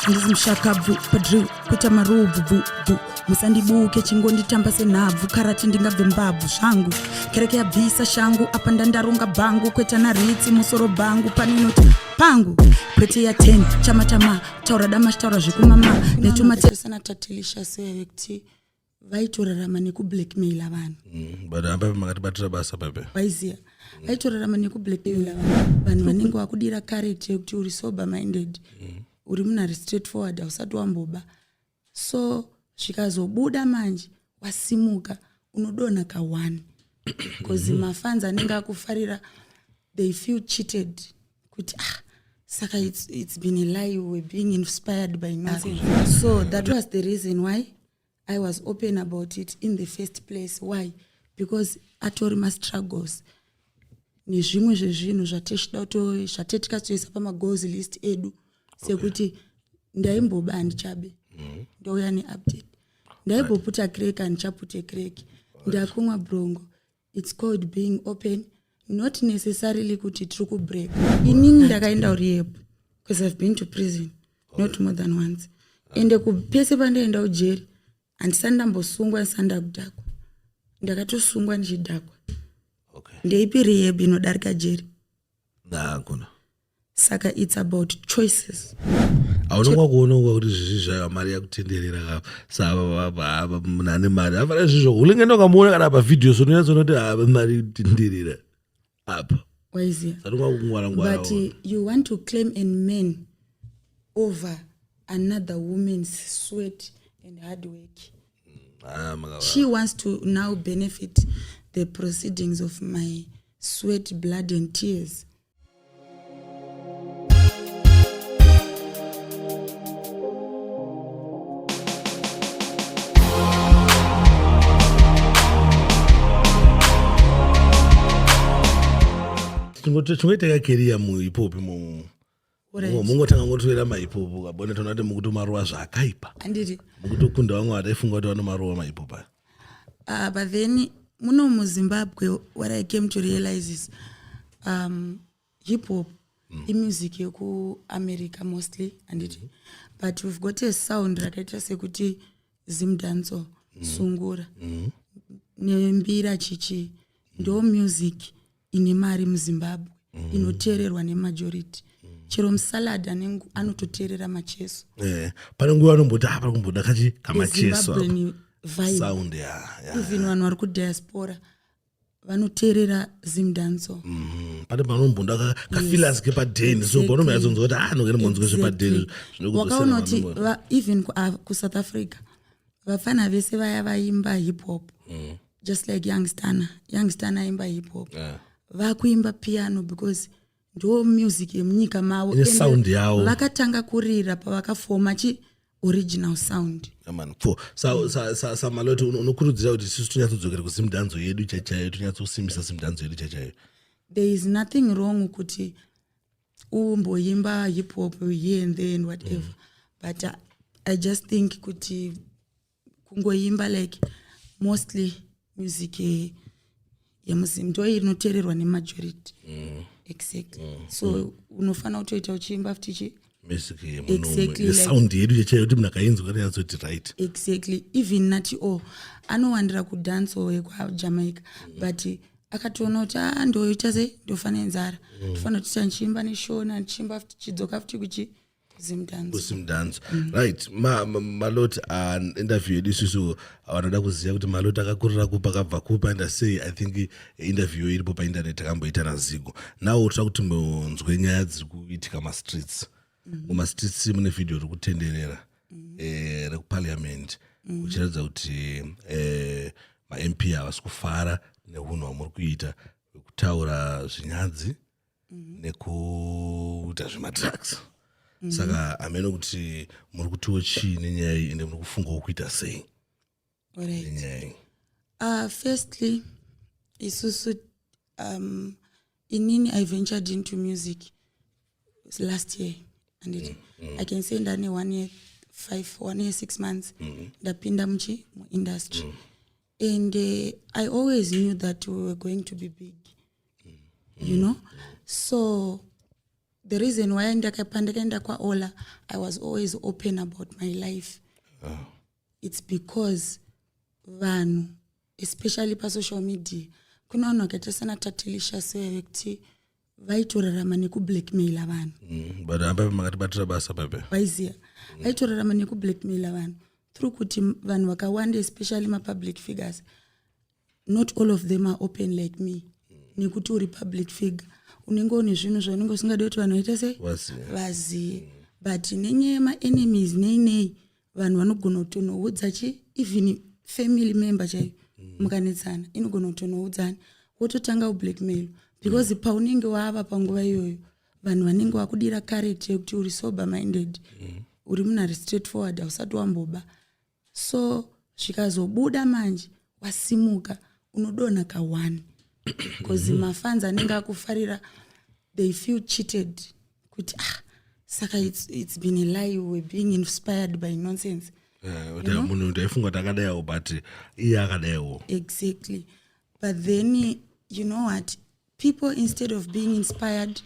Handisi mushakabvu padrill kuita marubvu bvu bvu. Musandibuke chingonditamba senhabvu karati ndingabve mbabvu zvangu. Kereke yabvisa shangu apa ndandaronga bhangu kwete naritsi musoro bhangu paninoti pangu kwete ya 10 chamatama taura dama chitaura zvekumama netumatesana tatelisha seyekuti vaitorarama nekublackmaila vanhu. But apa makatibatira basa pepe. Vaiziya vaitorarama nekublackmaila vanhu. Vanhu vanenge vakudira character yekuti uri sober minded, uri munhu ari straight forward, hausati wamboba. So zvikazobuda manje wasimuka unodonha ka1 because mafans anenge akufarira, they feel cheated kuti ah, saka it's been a lie, we were being inspired by nonsense. So that was the reason why I was open about it in the first place. Why? Because atori mastruggles nezvimwe zvezvinhu zvatechida zvatetikatoisa pamagoals list edu, sekuti ndaimboba handichabe, ndouya neupdate, ndaimboputa crack handichapute crack, ndakumwa brongo. It's called being open, not necessarily kuti tiri kubreak. Inini ndakaenda kurehab because I've been to prison not more than once, ende pese pandaenda kujeri handisati ndambosungwa ndisati ndakudhakwa. Ndakatosungwa ndichidhakwa. Ndeipi rehab inodarika jeri? Hakuna. Saka it's about choices. Haunongwa kuona kuti zvezvi zvayo mari yakutenderera ka, saka munhu ane mari afana zvizvo ulingenda ukamuona kana pavhidhiyo so unonyatsoona kuti apa mari kutenderera apa. Waiziya. Satonga kungwara ngwara. But you want to claim a man over another woman's sweat and hard work. Ah, She wants to now benefit the proceedings of my sweat, blood and tears. Chingoita kakeriya muhiphop, mungotanga ngotoera mahiphop kabona toona kuti mukutomarowa zvakaipa. Handiti? Mukutokunda vamwe vataifunga kuti vanomarowa mahiphop aya. But then muno muZimbabwe, what I came to realize is hip hop imusic yekuAmerica mostly, handiti? But we've got a sound rakaita sekuti zimdanso, sungura nembira, chichi, ndo music ine mari muZimbabwe, inoteererwa nemajority. Chero musalad anenge anototeerera macheso. Pane nguva vanomboti ah, pari kumboda kachi kamacheso apa. Zimbabwean vibe. Sound ya. Even vanhu vari kudiaspora vanoteerera zimdanso. Pane panombonda kafilas kepadheni, so paunomboyatsonzwa kuti ah, nokene monzwa zvepadheni. Wakaona kuti even kuSouth Africa vafana vese vaya vaimba hip hop, just like Young Stunna. Young Stunna aimba hip hop, vakuimba piano because ndo music yemunyika mavo. Ine sound yavo. Vakatanga kurira pavakafoma chi original sound. Man, fo saMalloti unokurudzira kuti isusu tonyatsodzokera kuzimdanzo yedu chaichaiyo, tonyatsosimbisa zimdanzo yedu chaichaiyo? There is nothing wrong kuti umboimba hip hop here and there and whatever, but I just think kuti kungoimba like mostly music yemuzim ndo inoteererwa nemajority. Exactly. So unofanira kutoita uchiimba futi chi Music Exactly, yesound yedu chaichaiyo, kuti munhu akainzwa kanyatsoti right. Exactly. Even Nati O anowandira kudanso yekuJamaica, but akatoona kuti a ndoita sei, ndofanira nzara, ndofanira kutoita ndichiimba neshona, ndichiimba futi, chidzoka futi kuchi zimdance. Kusimdance, right. Malloti, interview yedu isusu vanoda kuziva kuti Malloti akakurira kupi, akabva kupi, aenda sei. I think interview iripo painternet takamboita naZigo. Now toda kuti munzwe nyaya dziri kuitika mastreets. Mumastreets mune vhidhiyo riri kutenderera rekuparliament, kuchiratidza kuti maMP havasi kufara neunhu hwamuri kuita hwekutaura zvinyadzi nekuita zvemadrugs. Saka hameno kuti muri kutiwo chii nenyaya iyi, ende muri kufungawo kuita sei nenyaya iyi? Firstly, isusu, inini I ventured into music last year, and I can say ndane 1 year 5, 1 year 6 months ndapinda muchi muindustry, and I always knew that we were going to be big. So The reason why pandakaenda kwaOla, I was always open about my life, it's because vanhu, especially pasocial media, kuna vanhu vakaita sana Tatelicious vekuti vaitorarama nekublackmaila vanhu. But apa makatibatira basa pepe. Vaiziva, vaitorarama nekublackmaila vanhu through kuti vanhu vakawanda, especially mapublic figures, not all of them are open like me, nekuti uri public figure, unenge une zvinhu zvaunenge usingadi kuti vanhu vaite sei? Vazive. Vazive. But nenyaya yemaenemies, nei nei, vanhu vanogona kutonoudza chi, even family member chaiyo, mukanetsana inogona kutonoudzana, wototanga kublackmail, because paunenge wava panguva iyoyo, vanhu vanenge vakudira character yekuti uri sober minded, uri munhu ari straight forward, hausati wamboba. So zvikazobuda manje wasimuka, unodonha ka1, because mafans anenge akufarira, they feel cheated kuti, "Ah, saka it's been a lie, we were being inspired by nonsense." Kuti munhu ndaifunga kuti akadaiwo, but iye akadaiwo. Exactly. But then, you know what, people, instead of being inspired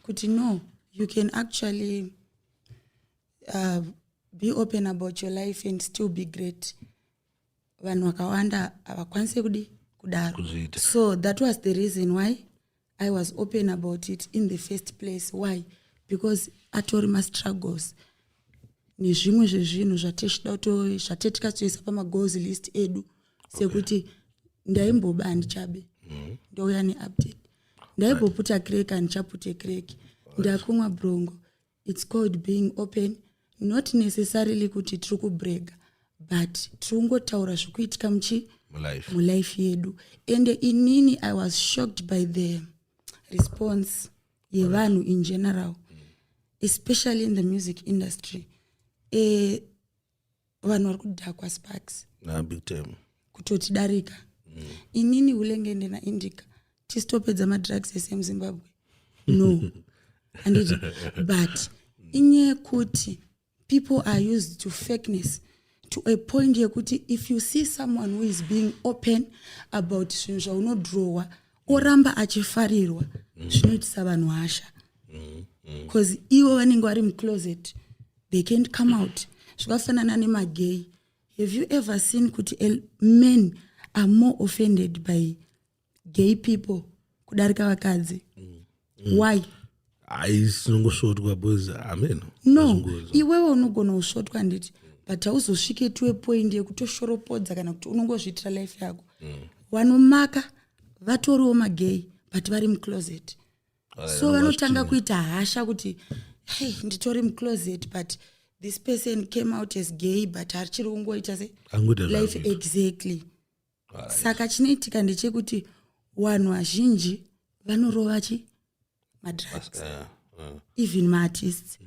kuti no, you can actually be open about your life and still be great, vanhu vakawanda havakwanisi kudi kudaro. Kuzviita. So that was the reason why I was open about it in the first place. Why? Because atori mastruggles nezvimwe zvezvinhu zvatechida zvatetikatoisa pamagoals list edu, sekuti ndaimboba, handichabe, ndouya neupdate, ndaimboputa crack, handichapute crack, ndakumwa brongo. It's called being open, not necessarily kuti tiri kubrega, but tiri kungotaura zvikuitika muchi mulife. Mulife yedu. Ende inini I was shocked by the response yevanhu in general, especially in the music industry. Vanhu vari kudhakwa, Sparks. Nah, big time. Kutotidarika. Inini, Hulengende naIndika, tisitopedza madrugs ese muZimbabwe? No, handiti? But inyaya yekuti people are used to fakeness to a point yekuti if you see someone who is being open about zvinhu zvaunodrowa, oramba achifarirwa, zvinoitisa vanhu hasha, because ivo vanenge vari mucloset, they can't come out. Zvakafanana nemagay. Have you ever seen kuti men are more offended by gay people kudarika vakadzi? Why? Hai, sinongosvotwa because amen. No, iwewe unogona kusvotwa, handiti? But hauzosvike to a point yekutoshoropodza kana kuti unongozviitira life yako. Vanomaka vatoriwo magay, but vari mucloset, so vanotanga kuita hasha kuti, "Hey, nditori mucloset, but this person came out as gay, but achiri kungoita se Angoita life." zvaanoita. Exactly. Saka chinoitika ndechekuti vanhu vazhinji vanorova chi madrugs, even maartists,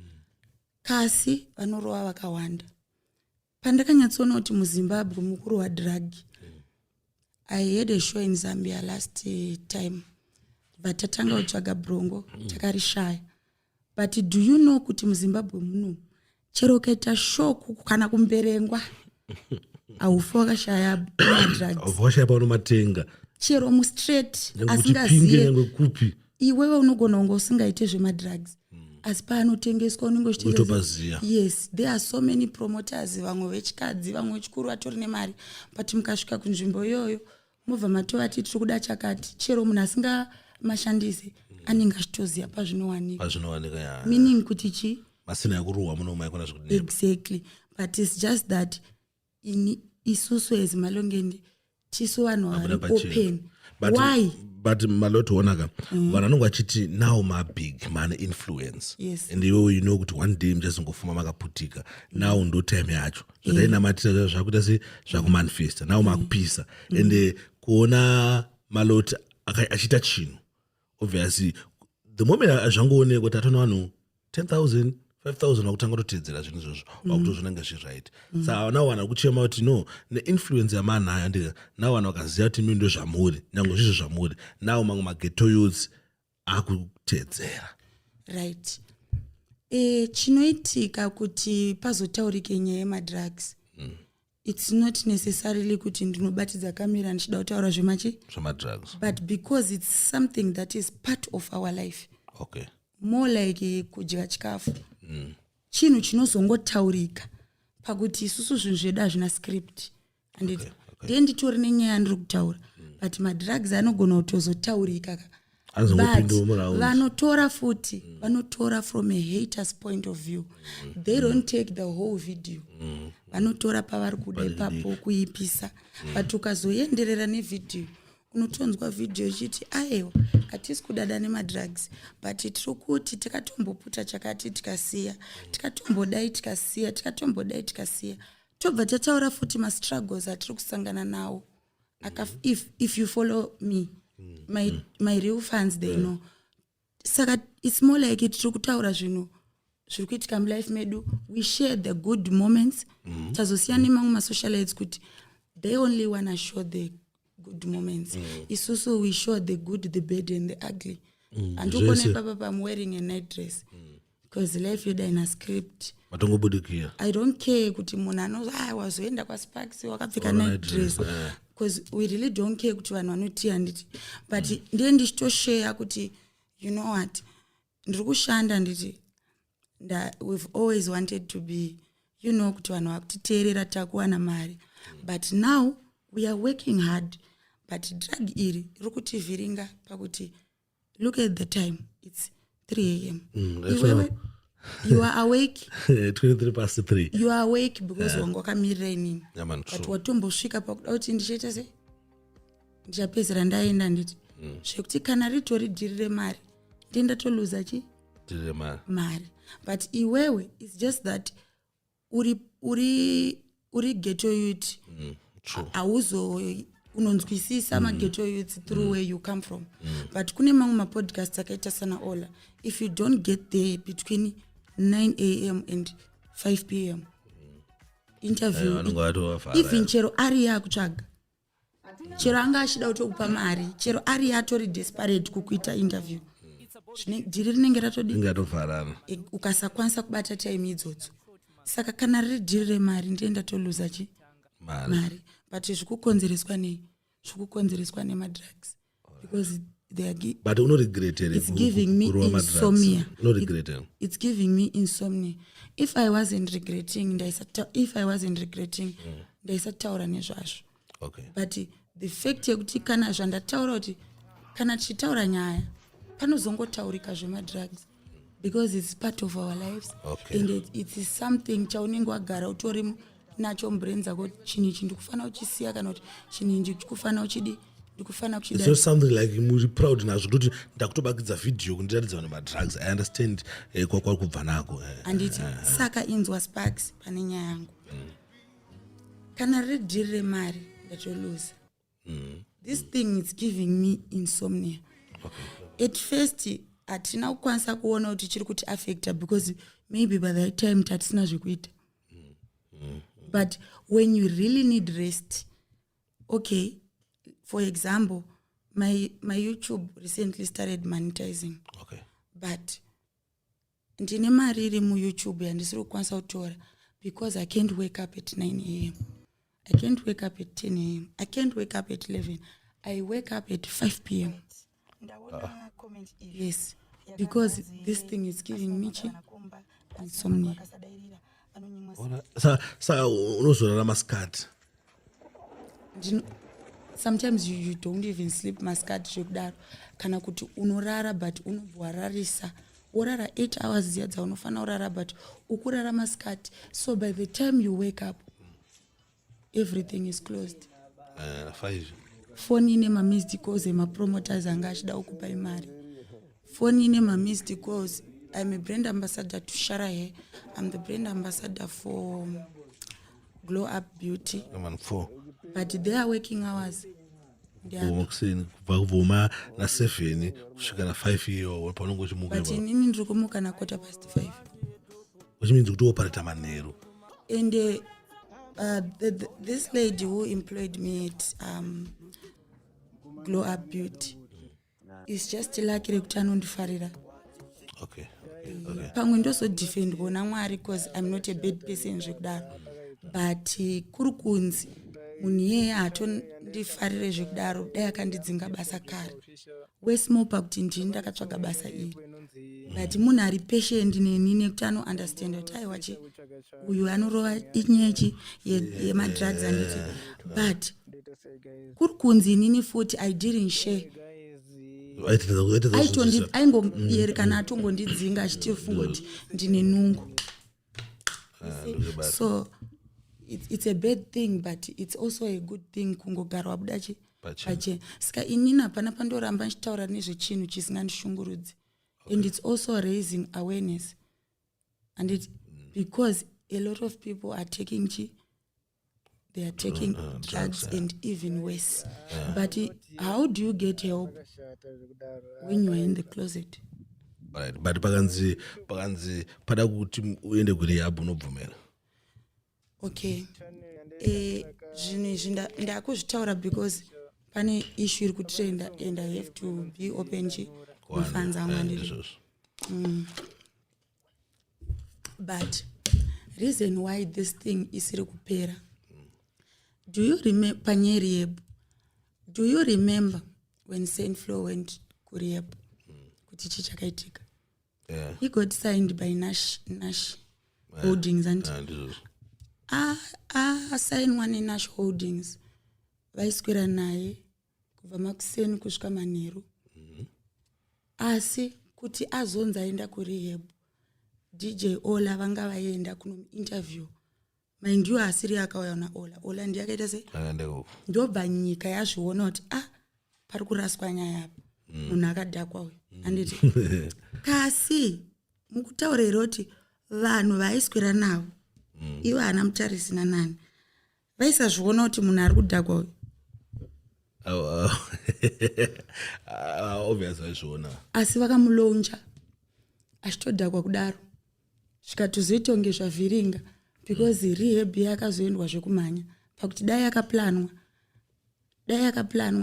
kasi vanorova vakawanda. Pandakanyatsoona kuti muZimbabwe mukurohwa drug, I had a show in Zambia last time, but tatanga kutsvaga brongo, takarishaya. But do you know kuti muZimbabwe muno, chero ukaita show kana kumberengwa, haufi wakashaya madrugs. Washaya paunomatenga. Chero mustreet. Nyangwe kuChipinge. Asingaziye. Nyangwe kupi. Iwewe unogona kunge usingaite zvemadrugs, asi paanotengeswa unenge Unotopaziya. Yes, there are so many promoters, vamwe vechikadzi, vamwe vechikuru, vatori nemari, but mukasvika kunzvimbo iyoyo, mobva matovati tiri kuda chakati, chero munhu asingamashandise anenge achitoziva pazvinowanika. Pazvinowanika, ya. Meaning kuti chi? Masina ekurohwa muno maikona zvekudini. Exactly. But it's just that ini, isusu as Malongende, tisu vanhu vari Vabuda pachena. open. But, Why? But malotoonaka, vanhu vanonge vachiti now mabig mane influence, and iwewe you know kuti one day muchazongofuma makaputika. Now ndo time yacho zvatainamatira zvakuita se zvakumanifesta. Now makupisa, and kuona Maloti achiita chinhu, obviously the moment zvangoonekwa kuti atona vanhu 10,000, 5000 vakutanga kutotedzera zvinhu izvozvo, vakutozviona kunge zviright. Saka now vanhu vari kuchema kuti no, neinfluence yamanayo ndika, now vanhu vakaziva kuti imi ndo zvamuri, nyange zvizvo zvamuri, now mamwe maghetto youths akutedzera. Right. Chinoitika kuti pazotaurike nyaya yemadrugs, it's not necessarily kuti ndinobatidza kamera ndichida kutaura zvemachi zvemadrugs. But because it's something that is part of our life. More like kudya chikafu, chinhu chinozongotaurika pakuti isusu zvinhu zvedu hazvina script, anditi? Ndiye nditori nenyaya yandiri kutaura, but madrugs anogona kutozotaurika ka. Anozongopindawo But muround. Vanotora futi, vanotora from a haters point of view. They don't take the whole video, vanotora pavari kuda ipapo kuipisa. But ukazoenderera nevhidhiyo, unotonzwa vhidhiyo ichiti, "Aiwa, hatisi kudada nemadrugs, but tiri kuti tikatomboputa chakati, tikasiya, tikatombodai, tikasiya, tikatombodai, tikasiya." Tobva tataura futi mastruggles atiri kusangana nawo. If you follow me, my real fans, they know. Saka it's more like tiri kutaura zvinhu zviri kuitika mulife medu. We share the good moments. Tazosiyana nemamwe masocialites kuti they only wanna show the good moments. Isusu we show the good, the bad and the ugly. Handikuona Zvese. ipapa pam wearing a night dress because life yedu haina script. Matongobudikira. I don't care kuti munhu ano, "Ah, wazoenda kwaSparks wakapfeka Wana night night dress, dress," because we really don't care kuti vanhu vanoti, handiti? But ndiye ndichitoshare kuti, you know what, ndiri kushanda, handiti? We've always wanted to be, kuti vanhu vakutiteerera, takuwana mari, but now we are working hard, but drug iri riri kutivhiringa pakuti look at the time, it's 3 a.m. That's Iwewe you are awake. 23 past 3. You are awake because wanga wakamirira inini. Yeah, man, But true. watombosvika pakuda kuti ndichaita sei, ndichapedzera ndaenda, handiti? Zvekuti kana ritori dhiri remari, ndiye ndatoluza chi Dhiri remari. Mari. But iwewe, it's just that uri ghetto youth. True. Hauzo unonzwisisa maghetto youths through where you come from. But kune mamwe mapodcast akaita sana Ola, if you don't get there between 9 a.m. and 5 p.m., interview Vanonge vatovavhara. Even chero ari yakutsvaga, chero anga achida kutokupa mari, chero ari atori desperate kukuita interview, dhiri rinenge ratodi Inge yatovharana. Ukasakwanisa kubata time idzodzo. Saka kana riri dhiri remari, ndiye ndatoluza chi mari. Mari. But zvikukonzereswa nei? Zvikukonzereswa nemadrugs because they are But unoregret here? It's giving me insomnia. Unoregret here? It's giving me insomnia. If I wasn't regretting, if I wasn't regretting, ndaisataura nezvazvo. But the fact yekuti kana zvandataura, kuti kana tichitaura nyaya, panozongotaurika zvemadrugs because it's part of our lives. And it is something chaunenge wagara utori nacho mubrain dzako, chinhu ichi ndikufanira kuchisiya, kana kuti chinhu ichi ndikufanira kuchidi, ndikufanira It's kuchida. not something like muri proud nazvo, kutoti ndakutobakidza vhidhiyo kundiratidza vanhu madrugs. I understand kwakwari kubva nako. Handiti? Saka inzwa, Sparks, pane nyaya yangu. Kana riri dhiri remari, ndatoluza. This thing is giving me insomnia. At first hatina kukwanisa kuona kuti chiri kuti affecta because maybe by that time tatisina zvekuita. But when you really need rest, okay, for example, my YouTube recently started monetizing. But ndine mari iri muYouTube yandisiri kukwanisa kutora because I can't wake up at 9 a.m., I can't wake up at 10 a.m., I can't wake up at 11. I wake up at 5 p.m. Yes, because this thing is giving me chi insomnia. Saka unozorara masikati? Sometimes you don't even sleep masikati zvekudaro, kana kuti unorara but unobva wararisa, worara 8 hours dziya dzaunofanira kurara, but ukurara masikati. So by the time you wake up, everything is closed. 5. Foni ine mamissed calls emapromoters anga achida kukupai mari. Foni ine mamissed calls. I'm a brand ambassador to Shara Hair. I'm the brand ambassador for Glow Up Beauty. Man, 4. But their working hours ndeapa. Kuseni, kubva kubvuma na7 kusvika na5 iyo paunenge uchimuka. But inini ndiri kumuka na5:15. Which means kuti wopareta manheru. And this lady who employed me at Glow Up Beauty is just lucky rekuti anondifarira. Pamwe ndozodefendwa naMwari because I'm not a bad person zvekudaro, but kuri kunzi munhu iyeye hatondifarire zvekudaro, dai akandidzinga basa kare. Wesmall pakuti ndini ndakatsvaga basa iri. But munhu ari patient neni nekuti anounderstanda kuti aiwa chi, uyu anorova inyechi yemadrugs, handiti? But kuri kunzi inini futi I didn't share. Aingoyerekana atongondidzinga achitifunga kuti ndine nungo. So it's a bad thing, but it's also a good thing kungogara wabuda chi pachena. Saka inini hapana pandoramba ndichitaura nezvechinhu chisingandishungurudzi. And it's also raising awareness, and it because a lot of people are taking chi, they are taking drugs and even worse. But how do you get help when you are in the closet? Right, but pakanzi pada kuti uende kurehab, unobvumera? Okay, zvinhu izvi ndakuzvitaura because pane issue iri kutrenda and I have to be open chi kumafans angu, handiti? But reason why this thing isiri kupera, do you remember panyaya rehab, do you remember when Saint Floew went kurehab, kuti chii chakaitika? He got signed by Nash Holdings and asainwa neNash Holdings, vaiswera naye kubva makuseni kusvika manheru. Asi kuti azonzi aenda kurehab, DJ Ola vanga vaenda kunomuinterview. Mind you, asiri akauya naOla, Ola ndiye akaita sei, ndobva nyika yazviona kuti ah, pari kuraswa nyaya apa, munhu akadhakwa uyu, handiti? Kasi mukutaura here kuti vanhu vaaiswera navo, ivo hana mutarisi nanani, vaisazviona kuti munhu ari kudhakwa uyu? Obvious vaizviona. Asi vakamulauncha achitodhakwa kudaro, zvikatozoita kunge zvavhiringa because rehab yakazoendwa zvekumhanya. Pakuti dai yakaplanwa,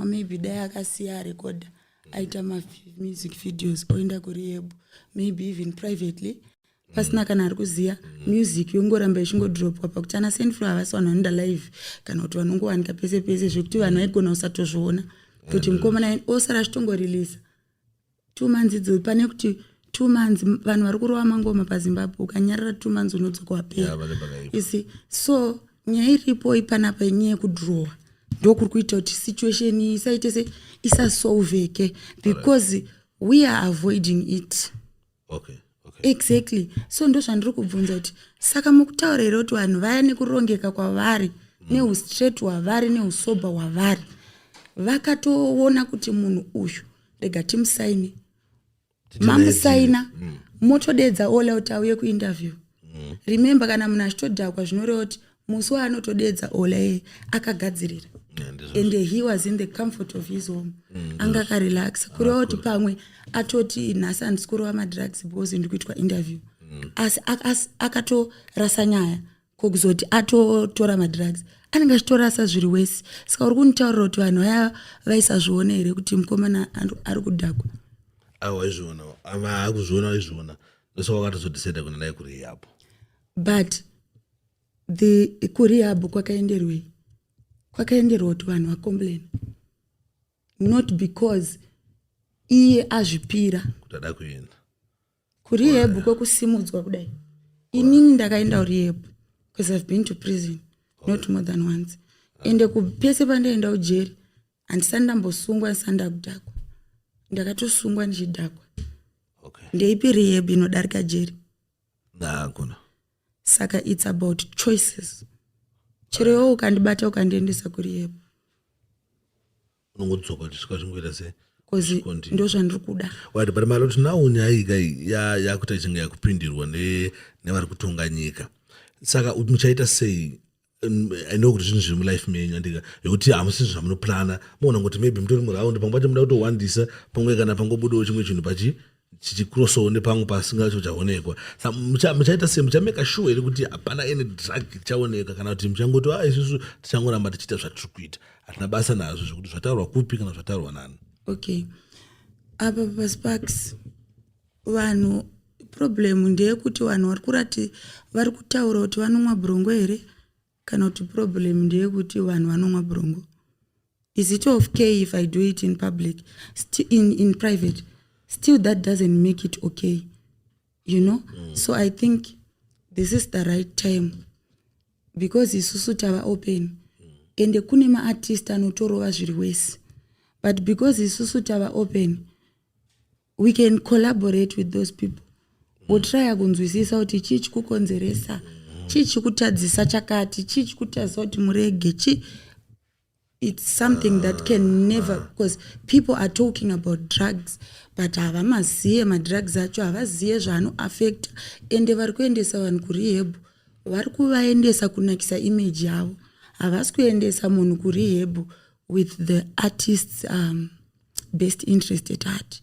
maybe dai akasiya arekodha, aita mamusic videos, oenda kurehab, maybe even privately, pasina kana ari kuziva. Music yongoramba ichingodropwa, pakuti ana Saint Floew havasi vanhu vanoenda live kana kuti vanongowanika pese pese, zvekuti vanhu vaigona kusatozviona kuti mukomana osara achitongoreleasa 2 months idzo. Pane kuti 2 months vanhu vari kurova mangoma paZimbabwe, ukanyarara 2 months unodzoka wapera. You see? So nyaya iripo ipanapa inyaya yekudrowa, ndokuri kuita kuti situation isaite se isasolveke because we are avoiding it. Exactly. So ndo zvandiri kubvunza kuti saka mukutaura here kuti vanhu vaya nekurongeka kwavari, neustraight hwavari, neusober hwavari, vakatoona kuti munhu uyu rega timusaine? Mamusaina, motodedza Ola kuti auye kuinterview. Remember, kana munhu achitodhakwa, zvinoreva kuti musi waanotodedza Ola iye akagadzirira and he was in the comfort of his home, anga akarelaxa, kureva kuti pamwe atoti nhasi handisi kurova madrugs because ndiri kuitwa interview. Asi akatorasa nyaya kokuzoti atotora madrugs, anenge achitorasa zviri wese. Saka uri kunditaurira kuti vanhu vaya vaisazviona here kuti mukomana ari kudhakwa? Aiwa, vaizviona, akuzviona, vaizviona. Ndosaka vakatozodecida kuenda naye kurehab. But the kurehab kwakaenderwei? Kwakaenderwa kuti vanhu vacomplain, not because iye azvipira kuti ada kuenda. Kurehab kwekusimudzwa kudai. Inini ndakaenda kurehab because I've been to prison not more than once. Ende pese pandaenda kujeri, handisati ndambosungwa ndisati ndakudhakwa. Ndakatosungwa ndichidhakwa. Ndeipi rehab inodarika jeri? Hakuna. Saka it's about choices. Chero iwo ukandibata ukandiendesa kurehab, Unongodzoka uchisvika chingoita se because ndo zvandiri kuda. Right, but Maloti, now nyaya iyi kai yakuita ichinge yakupindirwa nevari kutonga nyika. Saka muchaita sei? I know kuti zvinhu zviri mulife menyu, andika yekuti hamusi zvamunoplana, muona kuti maybe mutori muraundi, pamwe pacho muda kutowandisa, pamwe kana pangobudawo chimwe chinhu pachi chichikrosawo nepamwe pasingacho chaonekwa. Sa muchaita sei? Muchameka sure here kuti hapana any drug ichaoneka, kana kuti muchangoti a isusu tichangoramba tichiita zvatiri kuita, hatina basa nazvo zvekuti zvataurwa kupi kana zvataurwa nani? Okay, apa paSparks, vanhu, problem ndeyekuti vanhu vari kurati vari kutaura kuti vanomwa bhurongo here, kana kuti problem ndeyekuti vanhu vanomwa bhurongo? Is it okay if I do it in public? In private, still that doesn't make it okay. You know. So I think this is the right time because isusu tava open. Ende kune maartist anotorova zviri wese, but because isusu tava open, we can collaborate with those people, wotraya kunzwisisa kuti chii chikukonzeresa, chii chikutadzisa chakati, chii chikutadzisa kuti murege chi. It's something that can never, because people are talking about drugs, but havamaziye madrugs acho, havaziye zvaanoaffecta. Ende vari kuendesa vanhu kurehab, vari kuvaendesa kunakisa image yavo. Havasi kuendesa munhu kurehab with the artist's best interest at heart.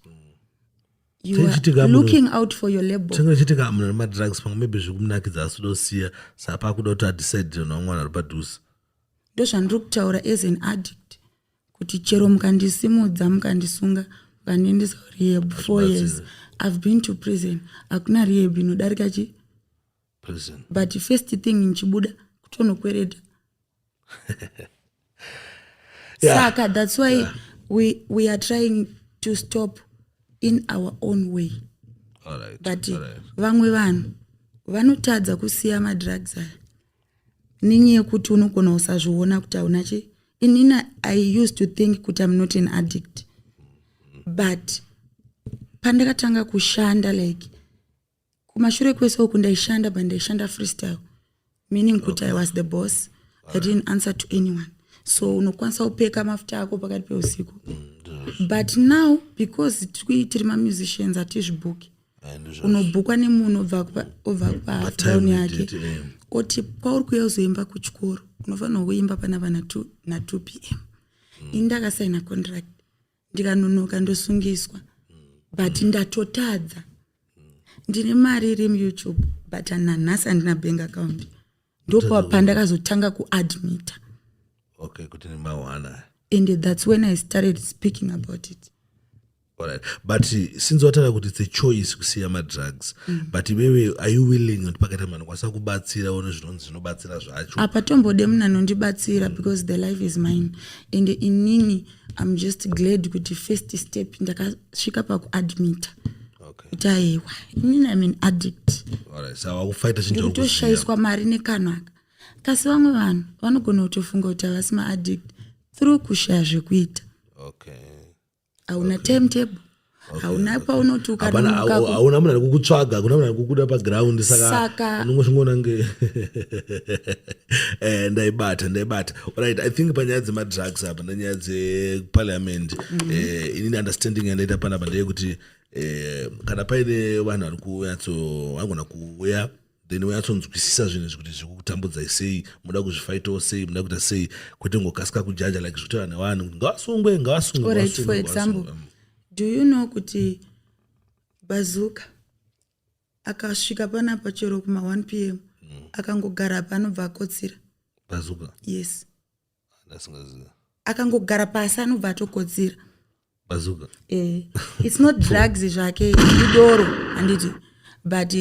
You are looking out for your label. Tinge chitika munhu ane madrugs, pamwe maybe zvikumunakidza, asi kudosiya, saka pakuda kuti adecide nevamwe vanhu vari padhuze. Ndozvandiri kutaura as an addict, kuti chero mukandisimudza, mukandisunga, mukandiendesa kurehab, 4 years I've been to prison, hakuna rehab inodarika chi prison. But first thing nchibuda kutonokwereta. Saka that's why we are trying to stop in our own way. But vamwe vanhu vanotadza kusiya madrugs aya nenyaya yekuti unogona usazviona kuti hauna chi. Inini I used to think kuti I'm not an addict, but pandakatanga kushanda, like kumashure kwese uku ndaishanda, but ndaishanda freestyle, meaning kuti I was the boss. I didn't answer to anyone, so unokwanisa kupeka mafuta ako pakati peusiku. But now, because tiri mamusicians, hatizvibhuki. Unobhukwa nemunhu obva kupadown yake, oti kwauri kuuya uzoimba kuchikoro, unofanirwa kuimba panapa na2 p.m. Ini ndakasaina contract, ndikanonoka ndosungiswa. But ndatotadza. Ndine mari iri muYouTube, but nanhasi handina bank account. Ndopa pandakazotanga kuadmita. Okay, kuti nemawana. And that's when I started speaking about it. Alright, but since wataura kuti it's a choice kusiya madrugs, but iwewe, are you willing kuti pakaita munhu anokwanisa kubatsira one zvinonzi zvinobatsira zvacho? Apa tombode munhu anondibatsira, because the life is mine, and inini I'm just glad kuti first step ndakasvika pakuadmita kuti aiwa, inini I'm an addict. Alright, saka wakufaita chinhu. Ndikutoshayiswa mari nekanhu aka. Kasi vamwe vanhu vanogona kutofunga kuti havasi maaddict through kushaya zvekuita. Hauna timetable, hauna paunoti Hapana, ukanonoka hauna munhu ari kukutsvaga, hakuna munhu ari kukuda paground, saka unongosvingoona nge ndaibata, ndaibata. Right, I think panyaya dzemadrugs apa nenyaya dzeparliament, inini understanding yandaita panapa ndeyekuti kana paine vanhu vari kunyatso vangona kuuya, then wanyatsonzwisisa zvinhu izvi kuti zviri kukutambudzai sei, muda kuzvifaitawo sei, muda kuita sei, kwete ngokasika kujaja like zvikutaura nevanhu kuti ngavasungwe, ngavasungwe. Alright, for ngavasungwe, example, ngavasungwe. Do you know kuti Bazooker akasvika panapa chero kuma1 p.m., akangogara pa, anobva akotsira? Bazooker? Yes. Ndasingaziva. Akangogara pasi, anobva atokotsira. Bazooker? It's not drugs zvake, idoro, handiti? But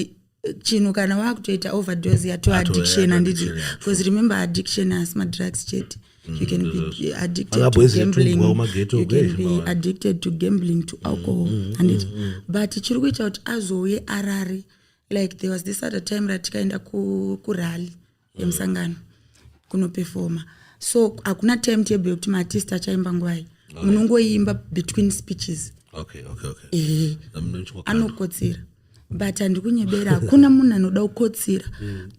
chinhu kana wakutoita overdose, yato addiction, handiti? Addiction, yeah. Because remember, addiction asi madrugs chete. You can be addicted to Angabwezi gambling, tumbwa kumageto, you can be kwezvo. addicted to gambling, to alcohol, handiti? But chiri kuita kuti azouye arare, like there was this other time ratikaenda kurally yemusangano kunopefoma, so hakuna timetable yekuti maartist achaimba nguvai, munongoimba between speeches. Ehe. Anokotsira, but handikunyebera, hakuna munhu anoda kukotsira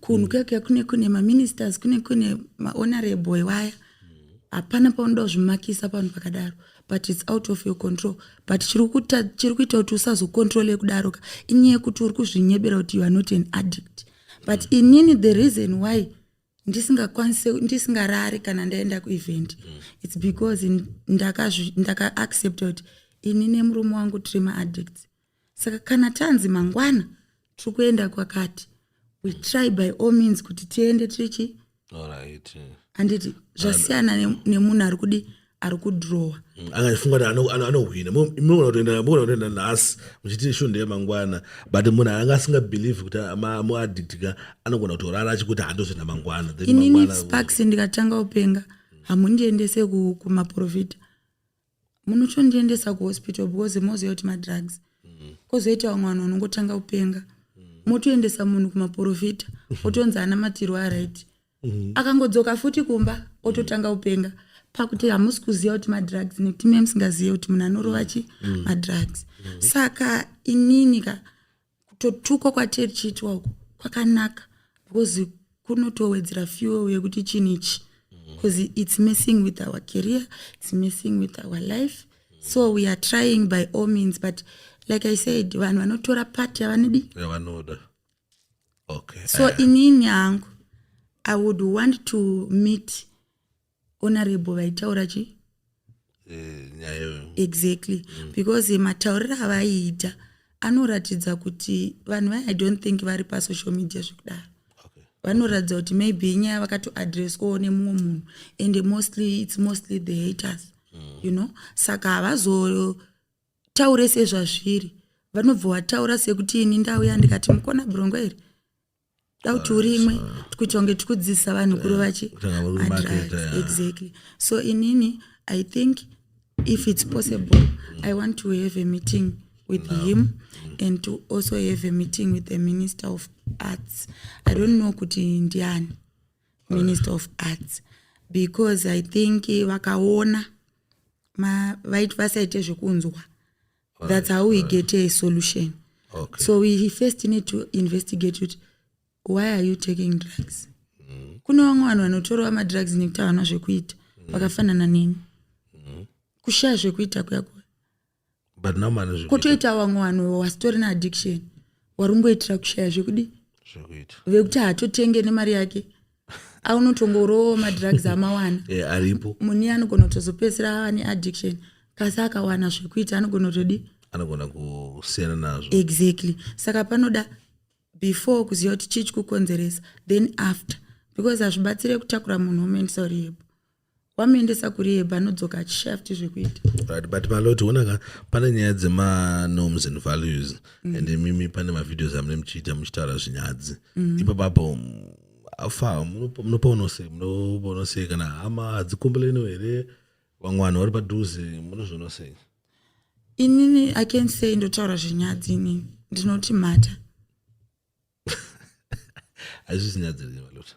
kunhu keke. Kune maministers, kune mahonorable waya, hapana paunoda kuzvimakisa panhu pakadaro, but it's out of your control. But chiri kuita kuti usazokontrole kudaro ka, inyaya yekuti uri kuzvinyebera kuti you are not an addict. But inini, the reason why ndisingakwanisi, ndisingarari kana ndaenda kuevent, it's because ndakaaccepta kuti ini nemurume wangu tiri maaddicts. Saka kana tanzi mangwana tiri kuenda kwakati, we try by all means kuti tiende tichi, handiti? Zvasiyana nemunhu ari kudi, ari kudhirowa. Angachifunga kuti anohwina. Munogona kutoenda nhasi muchiti show ndeyemangwana, but munhu anga asingabelieve kuti muaddict ka, anogona kutorara achikuti handozoenda mangwana. Then Inini, mangwana Sparks, ndikatanga kupenga, hamundiendese kumaprofita, munotondiendesa kuhospital, because moziva kuti madrugs. Kwozoita vamwe vanhu vanongotanga kupenga. Motoendesa munhu kumaprofita, otonzi anamatirwa, alright, akangodzoka futi kumba ototanga kupenga, pakuti hamusi kuziva kuti madrugs, nekuti me musingazive kuti munhu anorova chi madrugs. Saka inini ka, kutotukwa kwatiri chiitwa uku kwakanaka, because kunotowedzera fuel yekuti chinhu ichi, because it's messing with our career, it's messing with our life. So we are trying by all means, but like I said, vanhu vanotora part yavanodi. Yavanoda, okay. So inini hangu, I would want to meet Honorable vaitaura chi Nyaya iyoyo. Exactly, because matauriro avaiita anoratidza kuti vanhu vai, I don't think vari pasocial media zvekudaro. Vanoratidza kuti maybe inyaya vakatoadreswawo nemumwe munhu, and mostly it's mostly the haters. Saka havazotaure sezvazviri, vanobva vataura sekuti ini ndauya ndikati, "Mukona brongo iri da kuti urimwe," kuita kunge tikudzidzisa vanhu kurova chi Kutanga uri madrugs. Kumarketa, yeah. Exactly. So inini I think if it's possible, I want to have a meeting with him and to also have a meeting with the Minister of Arts. I don't know kuti ndiani Minister of Arts, because I think vakaona vasaite zvekunzwa. That's how we get a solution. So we first need to investigate kuti why are you taking drugs? Kune vamwe vanhu vanotorawo madrugs nekuti havana zvekuita, vakafanana neni, kushaya zvekuita kuya kuya. But now mane zvekuita. Kwotoita vamwe vanhu vasitori neaddiction, vari kungoitira kushaya zvekudi Zvekuita. Vekuti haatotenge nemari yake, aunotongorowo madrugs amawana. Aripo. Muni anogona kutozopedzisira ava neaddiction, kasi akawana zvekuita anogona kutodi Anogona kusiyana nazvo. Exactly. Saka panoda before kuziva kuti chii chikukonzeresa, then after, because hazvibatsire kutakura munhu womuendesa kurehab. Wamuendesa kurehab, anodzoka achishaya futi zvekuita. Right, but Maloti, onaka, pane nyaya dzemanorms and values, and imimi pane mavideos amune muchiita muchitaura zvinyadzi ipapapo. Afa munopaono sei? Munopaono sei? Kana hama hadzikomboleniwo here? Vamwe vanhu vari padhuze, munozviona sei? Inini I can say ndotaura zvinyadzi, inini ndinoti mhata. Hazvisi zvinyadzi here, Maloti?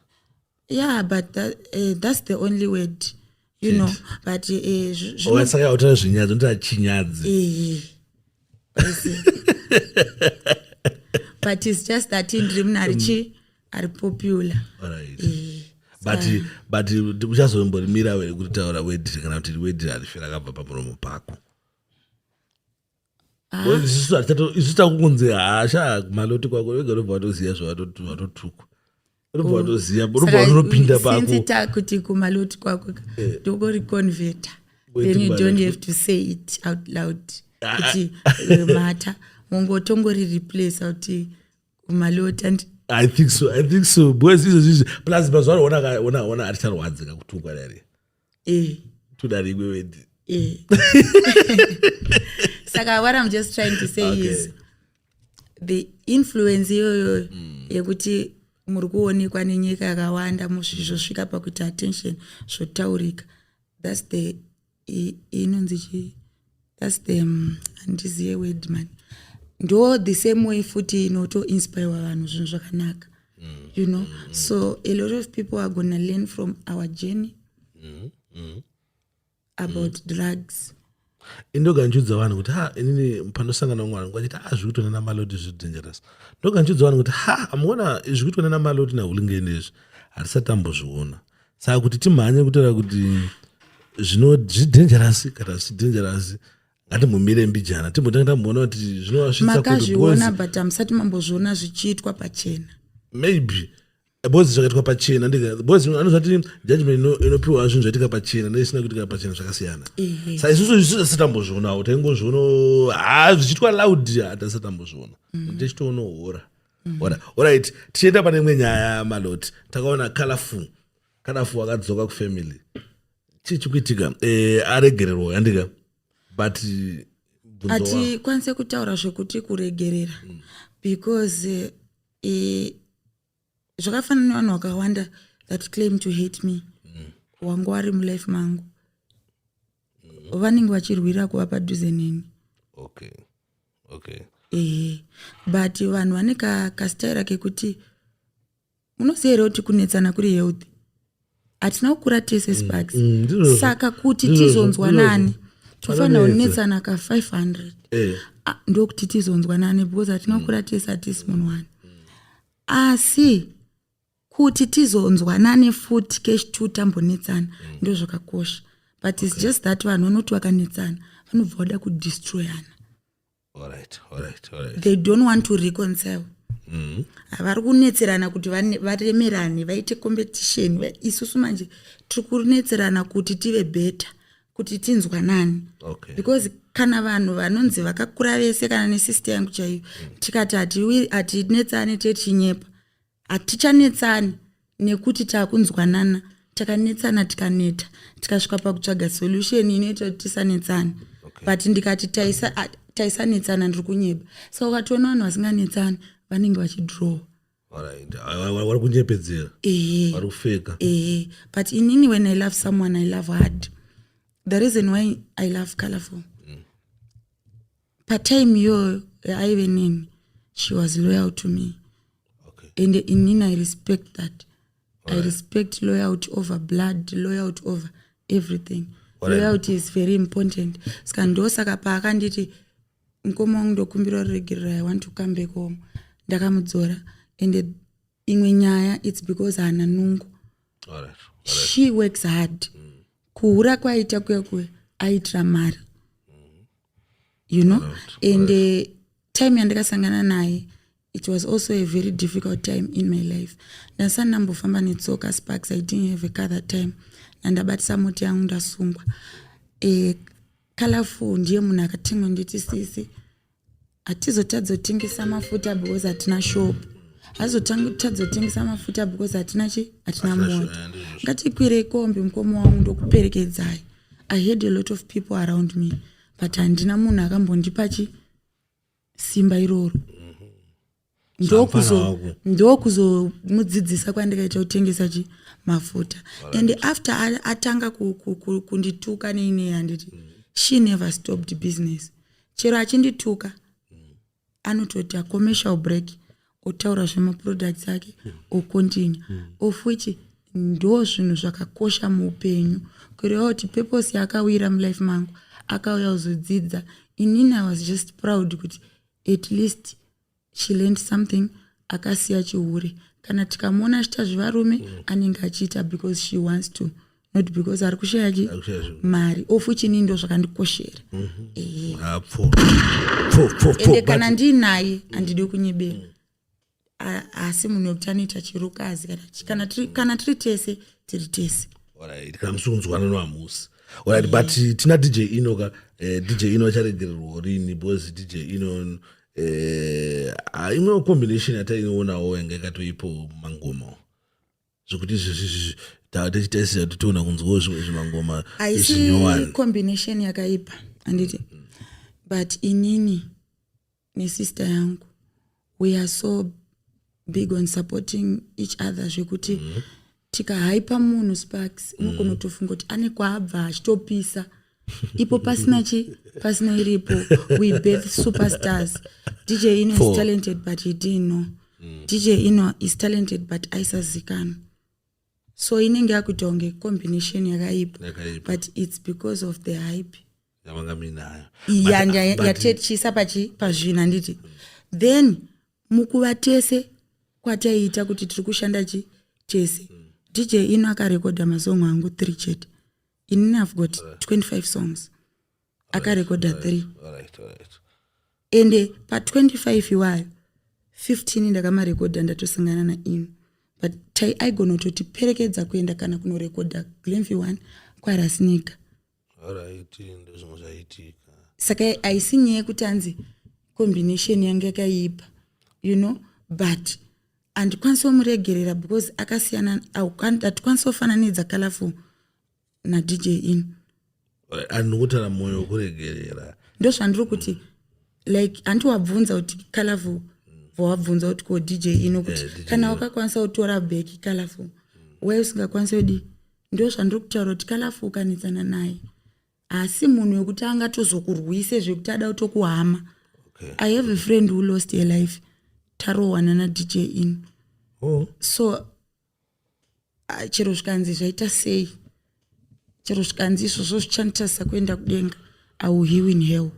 Yeah, but that's the only word you know, but Saka utaura zvinyadzi, unotaura chinyadzi. Eh, you see. But it's just that ndiri munhu ari chi ari popular. But uchazomborimira here kuti taura word, kana kuti word harifi rakabva pamuromo pako? Isu takunzi hasha Maloti kwako wega, unobva watoziva zvawatotukwa, unobva watoziva, unobva watopinda pako. Since takuti kuMaloti kwako, ndokoriconverta, then you don't have to say it out loud kuti mata, mongotongori replace kuti kuMaloti and I think so, I think so, because izvo zvizvi plus mazuva ano ona ona ona haticharwadzika kutukwa dare. Toda rimwe word. Saka what I'm just trying to say is the influence iyoyo yekuti muri kuonekwa nenyika yakawanda, zvosvika pakuita attention, zvotaurika, that's the inonzi chi that's the handiziye word man, ndo the same way futi inotoinspirewa vanhu zvinhu zvakanaka. So a lot of people are gonna learn from our journey about drugs. Indoganjudza vanhu kuti ha, inini panosangana umwe vanhu vachiti, "Ha, zviri kuitwa nanaMaloti zviri dangerous." Ndoganjudza vanhu kuti, "Ha, amuona zviri kuitwa nanaMaloti naHulingeni izvi, hatisati tambozviona." Saka kuti timhanye kutaura kuti zvino zvidangerous kana zvisi dangerous, ngatimbomire mbijana, timbotanga tamboona kuti zvinovasvitsa kuti Makazviona, but hamusati mambozviona zvichiitwa pachena. Maybe because zvakaitwa pachena ndika, because anozvati judgment inopiwa zvinhu zvaitika pachena neisina kuitika pachena zvakasiyana. Sa isusu isu tisati tambozvionawo, taingozviona ha zvichiitwa loud, hatisati tambozviona, tichitoona hora hora. Alright, tichienda pane imwe nyaya, Maloti, takaona Colorful. Colorful akadzoka kufamily. Chii chikuitika? Aregererwa yandika, but bvunzo Hatikwanise kutaura zvekuti kuregerera, because zvakafanana nevanhu vakawanda that claim to hate me, wangu wari mulife mangu, vanenge vachirwira kuva padhuze neni. Ehe, but vanhu vane kastaira kekuti, munoziva here kuti kunetsana kuri healthy? Hatina kukura tese, Sparks. Ndizvozvo. Saka kuti Ndizvozvo, tizonzwanani, ndizvozvo. tofanira Panonetsa. kunetsana ka500. Ah, ndokuti tizonzwanane, because hatina kukura tese, hatisi munhu wani. Asi kuti tizonzwanane futi kechi two tambonetsana, ndo zvakakosha. But it's just that vanhu vanoti vakanetsana vanobva vada kudestroyana. Alright. They don't want to reconcile. Vari kunetserana kuti varemerane, vaite competition. Isusu manje tiri kunetserana kuti tive better, kuti tinzwanane. Because kana vanhu vanonzi vakakura vese, kana nesister yangu chaiyo, tikati hatinetsane, techinyepa. Hatichanetsani nekuti taakunzwanana. Takanetsana, tikaneta, tikasvika pakutsvaga solution inoita kuti tisanetsane. But ndikati taisanetsana, ndiri kunyeba. Saka ukatoona vanhu vasinganetsani, vanenge vachidrowa. Alright. Vari kunyepedzera. Ehe. Vari kufeka. Ehe, but inini, when I love someone, I love hard. The reason why I love Colorful, patime iyoyo yaaive neni, she was loyal to me. And inini I respect that. I respect loyalty over blood, loyalty over everything. Loyalty is very important. Saka ndosaka paakanditi, "Mukoma wangu, ndokumbira ruregerero, I want to come back home," ndakamudzora. And imwe nyaya, it's because haana nungo. She works hard. Kuhura kwaita kuya kuya, aitira mari. And time yandakasangana naye, it was also a very difficult time in my life. Ndasati ndambofamba netsoka, Sparks. I didn't have a car that time. Nandabatisa mota yangu, ndasungwa. Colorful ndiye munhu akatenga nditi, "Sisi, hatizotadza kutengesa mafuta because hatina shop. Hatizotadza kutengesa mafuta because hatina chi hatina Hatina mota. Ndizvozvo. Ngatikwirei kombi, mukoma wangu, ndokuperekedzai." I had a lot of people around me, but handina munhu akambondipa chi simba iroro. Samufana wako. Ndokuzomudzidzisa kwandikaita kutengesa chi mafuta. And after atanga kundituka neinei, handiti, she never stopped business. Chero achindituka, anototi commercial break, otaura zvemaproducts ake, ocontinue, of which ndo zvinhu zvakakosha muupenyu, kureva kuti purpose yaakawira mulife mangu, akauya kuzodzidza. Inini I was just proud kuti at least she learned something, akasiya chihure. Kana tikamuona achiita zvevarume, anenge achiita because she wants to, not because ari kushaya chi Ari kushaya zvinhu. mari, of which inini ndo zvakandikoshera. Ehe. Ah, pfo pfo pfo pfo. Ende kana ndiinaye, handidi kunyebera. Asi munhu wekuti anoita chirukazi kana tiri tese, tiri tese. Alright, kana musi kunzwana nohamusi. Alright, but tina DJ Ino ka. DJ Ino acharegererwa rini? Because DJ Ino, imwewo combination yataionawo yanga yakatoipo mangoma, zvokuti izvezvi tichitaisira totoona kunzwawo zvimwe zvimangoma Haisi zvinyowani. combination yakaipa, handiti? But inini nesister yangu, we are so big on supporting each other, zvekuti tikahaipa munhu, Sparks, unogona kutofunga kuti ane kwaabva achitopisa, ipo pasina chi pasina iripo. We birth superstars. DJ Ino is Four. talented, but he didn't know. DJ Ino is talented, but aisazikanwa. So inenge yakuita kunge combination yakaipa. Yakaipa. But it's because of the hype yavanga muinayo. Yatetichisa pachi pazvinhu, handiti? Then mukuva tese kwataiita kuti tiri kushanda chi tese, DJ Ino akarekodha masong angu 3 chete. Inini have got 25 songs, akarekodha 3. Alright, alright. Ende pa25 iwayo, 15 ndakamarekodha ndatosangana naIno, but aigona kutotiperekedza kuenda kana kunorekodha Glenview 1 kwaRasnika. Alright, ndozvimwe zvaitika. Saka haisi nyaya yekuti hanzi combination yange yakaipa, but handikwanisi kumuregerera because akasiyana. Hatikwanisi kufananidza Colorful naDJ Ino. Andikutaura mwoyo wekuregerera. Ndo zvandiri kuti, like, handi wabvunza kuti Colorful, wabvunza kuti ko DJ Ino, kuti Eh, DJ kana Ino. wakakwanisa kutora back Colorful, wai usingakwanisi kudi? Ndo zvandiri kutaura kuti Colorful ukanetsana naye, asi munhu wekuti angatozokurwise zvekuti ada kutokuhama. I have a friend who lost her life tarohwa nana DJ in. So chero zvikanzi zvaita sei, chero zvikanzi izvozvo zvichanditarisa kuenda kudenga, I will heal in hell.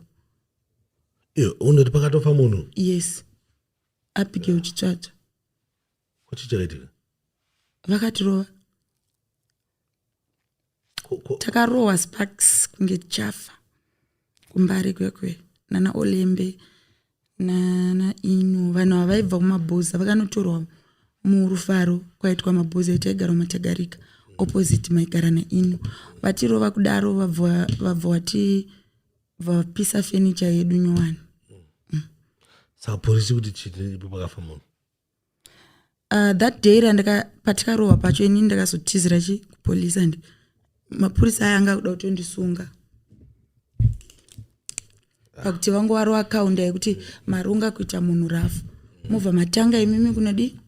Iyo unoti pakatofa munhu? Yes, Abigail Chitsvatsva. Kuchi chakaitika? Vakatirova. Takarohwa sparks kunge tichafa kuMbare kwekwe nana Olembe nana Ino. Vanhu ava vaibva kumabhoza, vakanotorwa muRufaro kwaitwa mabhoza etaigara muMatagarika, opposite maigara naIno. Vatirova kudaro, vabva vati vapisa fenicha yedu nyowani. Saka polisi kuti chii ipo pakafa munhu? That day randaka patikarohwa pacho, inini ndakazotizira chi kupolisi, and mapurisa aya anga kuda kutondisunga pakuti vangu varova kaunda yekuti marunga kuita munhu rafu, mobva matanga imimi kunodi.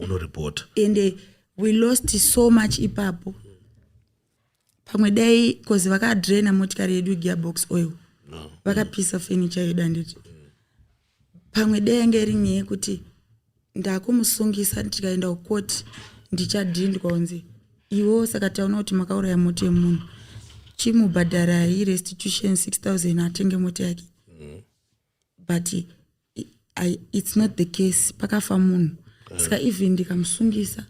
Unoripota. Ende we lost so much ipapo. Pamwe dai, cause vakadraina motikari yedu gearbox oil, vakapisa furniture yedu, handiti? Pamwe dai yange iri nyaya yekuti ndakumusungisa, tikaenda kukoti, ndichadhindwa kunzi iwo saka taona kuti makauraya mota yemunhu, chimubhadharai restitution 6000 atenge mota yake. But it's not the case. Pakafa munhu, saka even ndikamusungisa,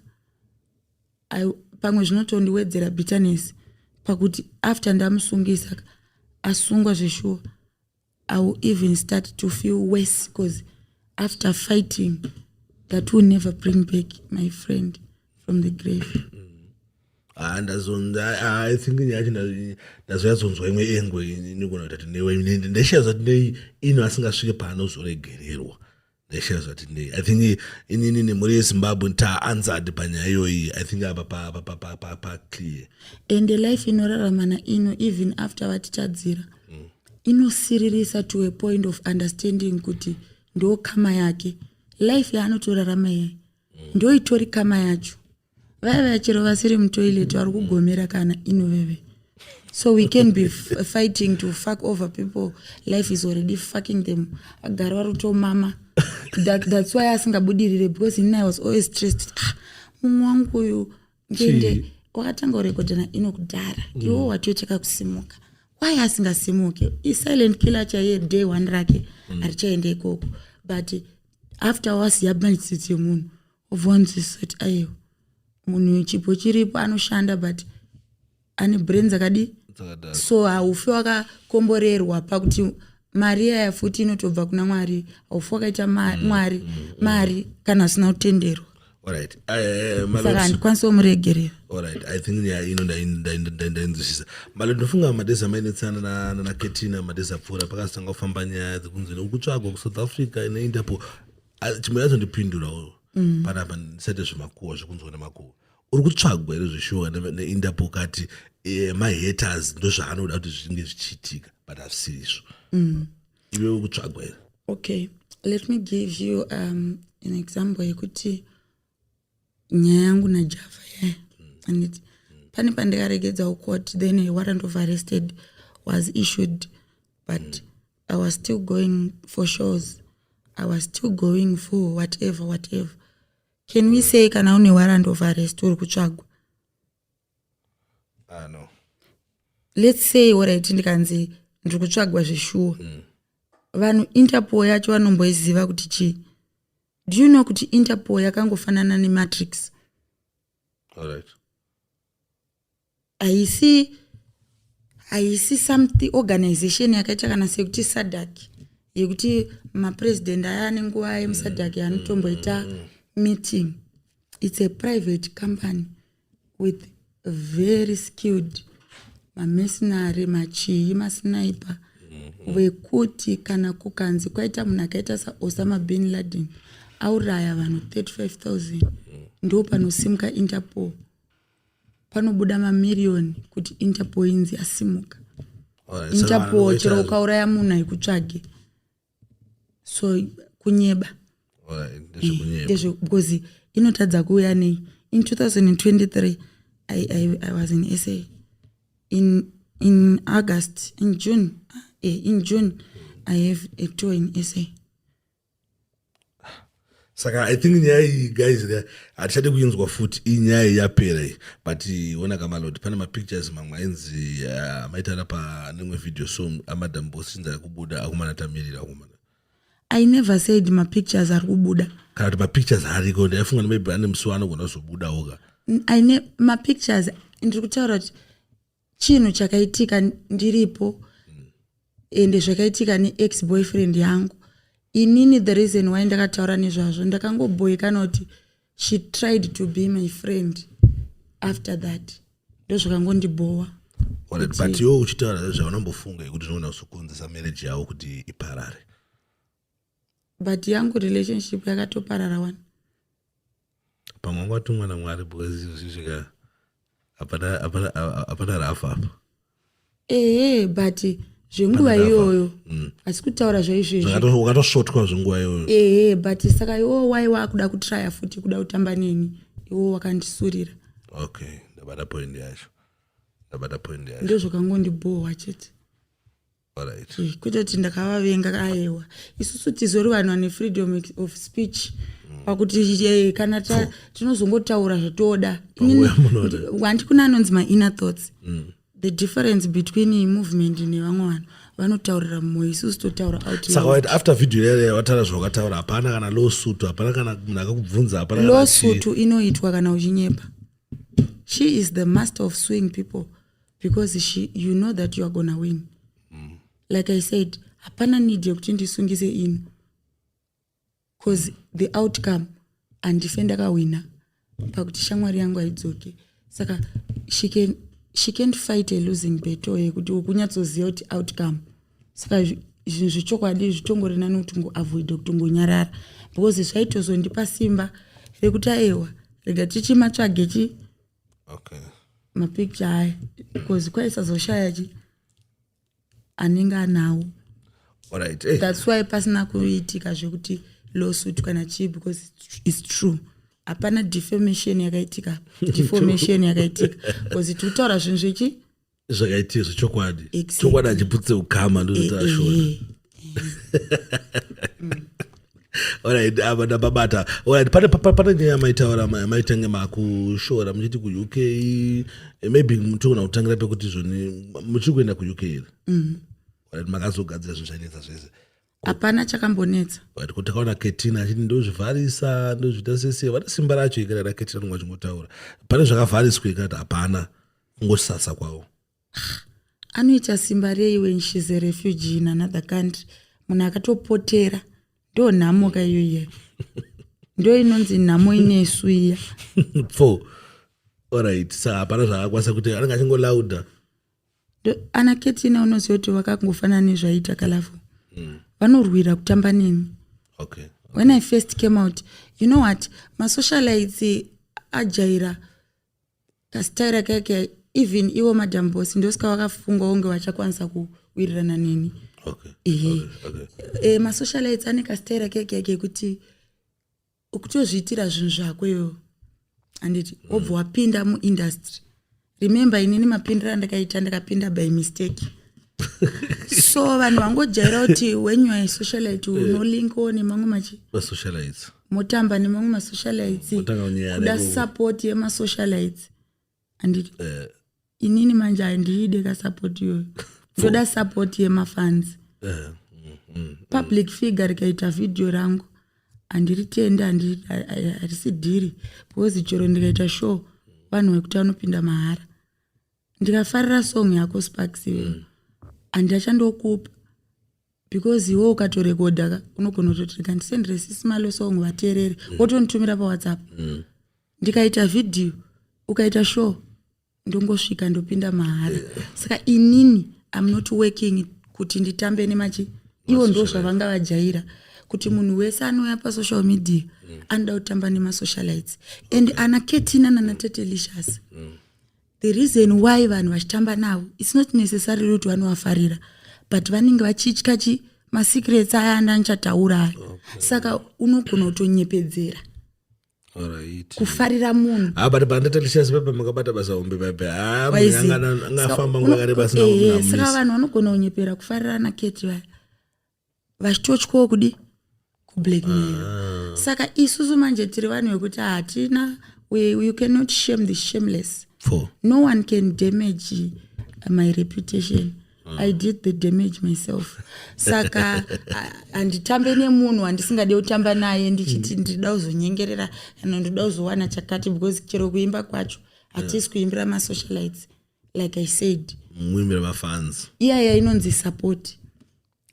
pamwe zvinotondiwedzera bitterness pakuti after ndamusungisa, asungwa zveshuwa, I will even start to feel worse, because after fighting that will never bring back my friend from the grave. Ah, I think nyaya yacho ndazoyatsonzwa imwe engwe. Inogona kuita kuti newe ndaishayiwa kuti nei Ino asingasvike paanozoregererwa. Ndaishayiwa kuti nei. I think inini nemhuri yeZimbabwe taanswered panyaya iyoyi. I think apa paclear. And life inorarama naIno even after vatitadzira inosiririsa to a point of understanding kuti ndo karma yake. Life yaanotorarama iye ndo itori karma yacho. Vaya vaya chero vasiri mutoilet vari kugomera kana Inoveve. So we can be fighting to fuck over people, life is already fucking them. Agara vari kutomama. That's why asingabudirire, because inini I was always stressed. Ah, mumwe wangu uyu ngende wakatanga kurekodha naIno kudhara, iwo watocheka kusimuka, why asingasimuke? Isilent killer chaiye. Day one rake harichaende ikoko. But after wasiya maitsitsi yemunhu, obva wanzwisisa kuti aiwa, munhu chipo chiripo, anoshanda, but ane brain dzakadi. So haufi wakakomborerwa pakuti mari yaya futi inotobva kuna Mwari. Haufi wakaita Mwari mari kana usina kutenderwa. Alright. Saka handikwanisi kumuregerera. Alright, I think nyaya ino ndainzwisisa. Malo, ndinofunga madhezi amainetsana naKetina, madhezi apfuura, pakazotanga kufamba nyaya dzekunzi ukutsvagwa kuSouth Africa neInterpol. Chimwe yatsondipindurawo panapa, ndisati zvemakuhwa, zvekunzwa nemakuhwa, uri kutsvagwa here zvishuwa neInterpol? Kati mahaters ndozvaanoda kuti zvinge zvichiitika, but hazvisiri izvo. Iwe uri kutsvagwa here? Okay, let me give you an example yekuti nyaya yangu naJava yaya, anditi pane pandikaregedza court, then a warrant of arrested was issued, but I was still going for shows, I was still going for whatever, whatever. Can we say kana une warrant of arrest uri kutsvagwa? Ah, no. Let's say, alright, ndikanzi ndiri kutsvagwa zveshuwa, vanhu Interpol yacho vanomboiziva kuti chii? Do you know kuti Interpol yakangofanana neMatrix? Alright. Haisi something organization yakaita kana sekuti SADC, yekuti mapurezidendi aya ane nguva yemuSADC yaanotomboita meeting. It's a private company with very skilled mamercenary, machii, masniper, vekuti kana kukanzi kwaita munhu akaita saOsama bin Laden auraya vanhu 35,000, ndo panosimuka Interpol. Panobuda mamiriyoni kuti Interpol inzi yasimuka. Alright, saka Interpol vanhu chero ukauraya munhu haikutsvage. So kunyeba. Alright, ndezvekunyeba. Because inotadza kuuya nei? In 2023 I was in SA in August, in June. In June I have a tour in SA. Saka I think nyaya iyi, guys, hatichadi kuinzwa futi. Iyi nyaya iyi yapera iyi, but ona kaMaloti, pane mapictures mamwe ainzi maitaura panemwe video song aMadam Boss, chinzi ari kubuda. Akomana, tamirira, akomana. I never said mapictures ari kubuda. Kana kuti mapictures ariko, ndaifunga maybe ane musi waanogona kuzobudawo ka. Aine mapictures, ndiri kutaura kuti chinhu chakaitika ndiripo, ende zvakaitika neex boyfriend yangu. Inini, the reason why ndakataura nezvazvo, ndakangobhoikana kuti she tried to be my friend after that. Ndozvakangondibhowa. Alright, but iwe uchitaura zvaunombofunga yekuti zvinogona kuzokonzesa marriage yavo kuti iparare? But yangu relationship yakatoparara wani. Pamwe wanga watumwa naMwari, because izvi hapana rafa apa. Ehe, but zvenguva iyoyo asi kutaura zvaizvezvi. Wakatosvotwa zvenguva iyoyo. Ehe, but saka iwo wai wakuda kutraya futi kuda kutamba neni, iwo wakandisurira. Okay, ndabata point yacho, ndabata point yacho. Ndo zvakangondibhohwa chete. Kwete kuti ndakavavenga, ayewa. Isusu tizori vanhu vane freedom of speech, pakuti kana tinozongotaura zvatoda. Panguva yamunoda. Handi kuna anonzi mainner thoughts? The difference between movement nevamwe vanhu, vanotaurira mumwoyo, isusu totaura out Saka loud. Waiti after video yaya wataura zvawakataura, hapana kana lawsuit, hapana kana munhu akakubvunza, hapana kana chii? Lawsuit inoitwa kana uchinyepa. She is the master of suing people because she, you know that you are gonna win. Like I said, hapana need yekuti ndisungise ino, because the outcome, handife ndakawina pakuti shamwari yangu haidzoke. Saka she can't fight a losing battle yekuti ukunyatsoziva kuti outcome. Saka zvinhu zvechokwadi zvitongori nani kuti ngoavoida, kutongonyarara, because zvaitozondipa simba rekuti aiwa, rega tichimatsvage chi mapicture aya, because kwaisazoshaya chi anenge anawo. Alright. Hey. That's why pasina kuitika zvekuti lawsuit kana chii, because it's true. Hapana defamation yakaitika, deformation yakaitika, because tiri kutaura zvinhu zvechi Zvakaitika zvechokwadi. Exactly. Chokwadi hachiputse ukama, ndozvitaashona. Alright, apa ndapabata. Alright, pane nyaya yamaitaura maitange makushora muchiti kuUK, maybe mutogona kutangira pekuti zvoni muchiri kuenda kuUK here? Alright, makazogadzira zvinhu zvainetsa zvese? Hapana chakambonetsa. Right, kuti takaona Ketina achiti ndozvivharisa, ndozviita sese, vane simba racho ikati ana Ketina anonge vachingotaura pane zvakavhariswa, ikati hapana, kungosasa kwavo. Anoita simba rei when she's a refugee in another country? Munhu akatopotera, ndo nhamo ka iyo iya, ndo inonzi nhamo inesu iya. Four. Alright, saka hapana zvaakakwanisa kuti anenge achingolauda. Ana Ketina, unoziva kuti vakangofanana nezvaita Kalafu, vanorwira kutamba neni. When I first came out, you know what, masocialites ajaira kastaira kake. Even ivo Madam Boss, ndosika vakafunga kunge vachakwanisa kuwirirana neni. Ehe. Masocialites ane kastaira keke kekuti ukutozviitira zvinhu zvako iwewo, handiti? Wobva wapinda muindustry. Remember, inini mapindiro andakaita, ndakapinda by mistake. So vanhu vangojaira kuti when you are a socialite, unolinkawo nemamwe machi Masocialites. Motamba nemamwe masocialites. Motanga kunyaya Kuda support yemasocialites, handiti? Inini manje handiide kasupport iyoyo, ndoda support yemafans. Public figure rikaita vhidhiyo rangu, handiritendi, harisi dhiri, because chero ndikaita show, vanhu vekuti vanopinda mahara. Ndikafarira song yako, Sparks, iweyo, handachandokupa, because iwe ukatorekodha ka, unogona kutoti rikandisendere Sisimalo song vateerere, wotonditumira paWhatsApp. Ndikaita vhidhiyo, ukaita show, ndongosvika ndopinda mahara. Saka inini am not working kuti nditambe nemachi. Ivo ndo zvavanga vajaira, kuti munhu wese anouya pasocial media anoda kutamba nemasocialites. And ana Ketina nana Tetelicious, the reason why vanhu vachitamba navo, it's not necessarily kuti vanovafarira, but vanenge vachitya chi masecrets aya andandichataura aya. Saka unogona kutonyepedzera. Alright. Kufarira munhu. Ah, but pandatalishasi pepa makabata basa hombe pepe. Ah, Waiziva. munhu angafamba Saka nguva yakareba asina saka kunamisa. Vanhu vanogona kunyepera kufarira naKeti vaya, vachitotyawo kudi kublackmail. Saka isusu manje tiri vanhu vekuti hatina, you cannot shame the shameless. Four. No one can damage my reputation. I did the damage myself. Saka handitambe nemunhu wandisingade kutamba naye ndichiti ndida kuzonyengerera kana ndida kuzowana chakati, because chero kuimba kwacho hatisi kuimbira masocialites, like I said. Muimbira mafans. Iyaya inonzi support,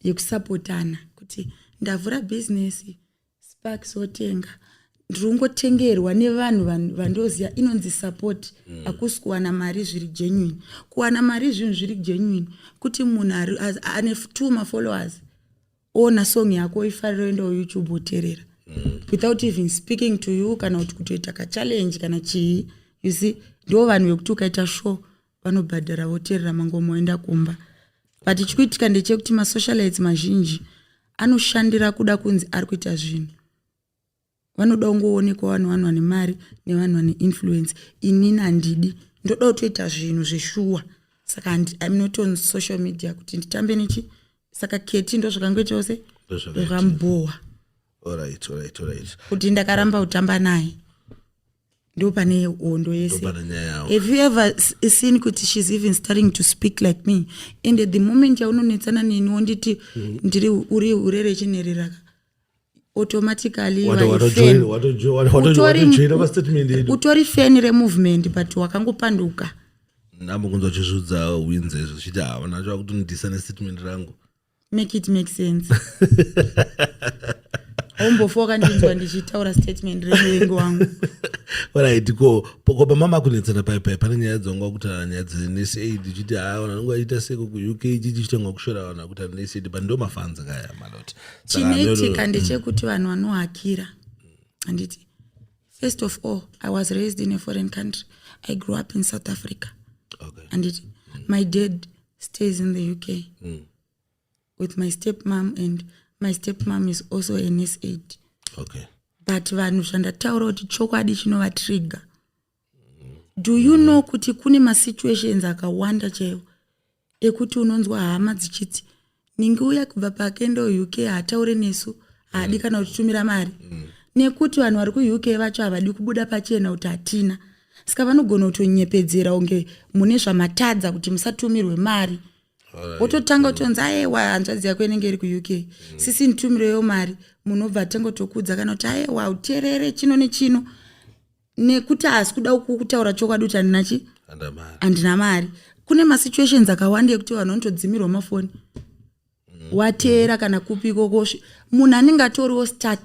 yekusapotana, kuti ndavhura bhizinesi, Sparks otenga, ndiri kungotengerwa nevanhu vandoziva. Inonzi support. Hakusi kuwana mari zviri genuine. Kuwana mari zvinhu zviri genuine kuti munhu ane two mafollowers oona song yako, oifarira, oendawo YouTube, oteerera without even speaking to you, kana kuti kutoita kachallenge kana chii. You see, ndo vanhu vekuti ukaita show vanobhadhara, voteerera mangoma, oenda kumba. But chikuitika ndechekuti masocialites mazhinji anoshandira kuda kunzi ari kuita zvinhu. Vanoda kungoonekwa vanhu vane mari nevanhu vane influence. Inini handidi, ndoda kutoita zvinhu zveshuwa. Saka I'm not on social media kuti nditambe nechi. Saka Keti ndo zvakangoitawo se Ndozvakaita. zvakamubhowa Alright. kuti ndakaramba kutamba naye. Ndo pane hondo yese. Ndopane nyaya yawo. Have you ever seen kuti she's even starting to speak like me? And at the moment yaunonetsana neni, wonditi ndiri uri ure rechinherera, automatically you are a fan. Watojoina pastatement yedu. Utori fan removement, but wakangopanduka. Ndambokunzwa chizvidza winze izvo zvichiti havana chava nestatement rangu. Make it make sense. Aumbofa wakandinzwa ndichitaura statement remuvengi wangu. Alright, ko pamama kunetsana pai pai pane nyaya dzonga kutaura nyaya dzenurse aid, ichiti ha, vanhu vanonge vachiita seko kuUK, chichitanga kushora vanhu kuti nurse aid, but ndo mafans kaya malot. Chinoitika ndechekuti vanhu vanohakira, handiti? First of all, I was raised in a foreign country. I grew up in South Africa, handiti? My dad stays in the UK with my step mom, and my step mom is also a nurse aid. But vanhu, zvandataura kuti chokwadi chinovatrigger. Do you know kuti kune masituations akawanda chaiwo ekuti unonzwa hama dzichiti ningi uya kubva paakenda UK haataure nesu, haadi kana kutitumira mari, nekuti vanhu vari kuUK vacho havadi kubuda pachena kuti hatina. Saka vanogona kutonyepedzera kunge mune zvamatadza kuti musatumirwe mari. Wototanga kutonzi, "Aiwa, hanzvadzi yako inenge iri kuUK, sisi, nditumireyo mari." Munhu obva atanga kutokudza kana kuti, "Aiwa, uterere chino nechino," nekuti haasi kuda kutaura chokwadi kuti handina chi Handamari. Handina mari. Kune masituations akawanda ekuti vanhu vanotodzimirwa mafoni, wateera kana kupi ikoko, munhu anenge atoriwo stuck.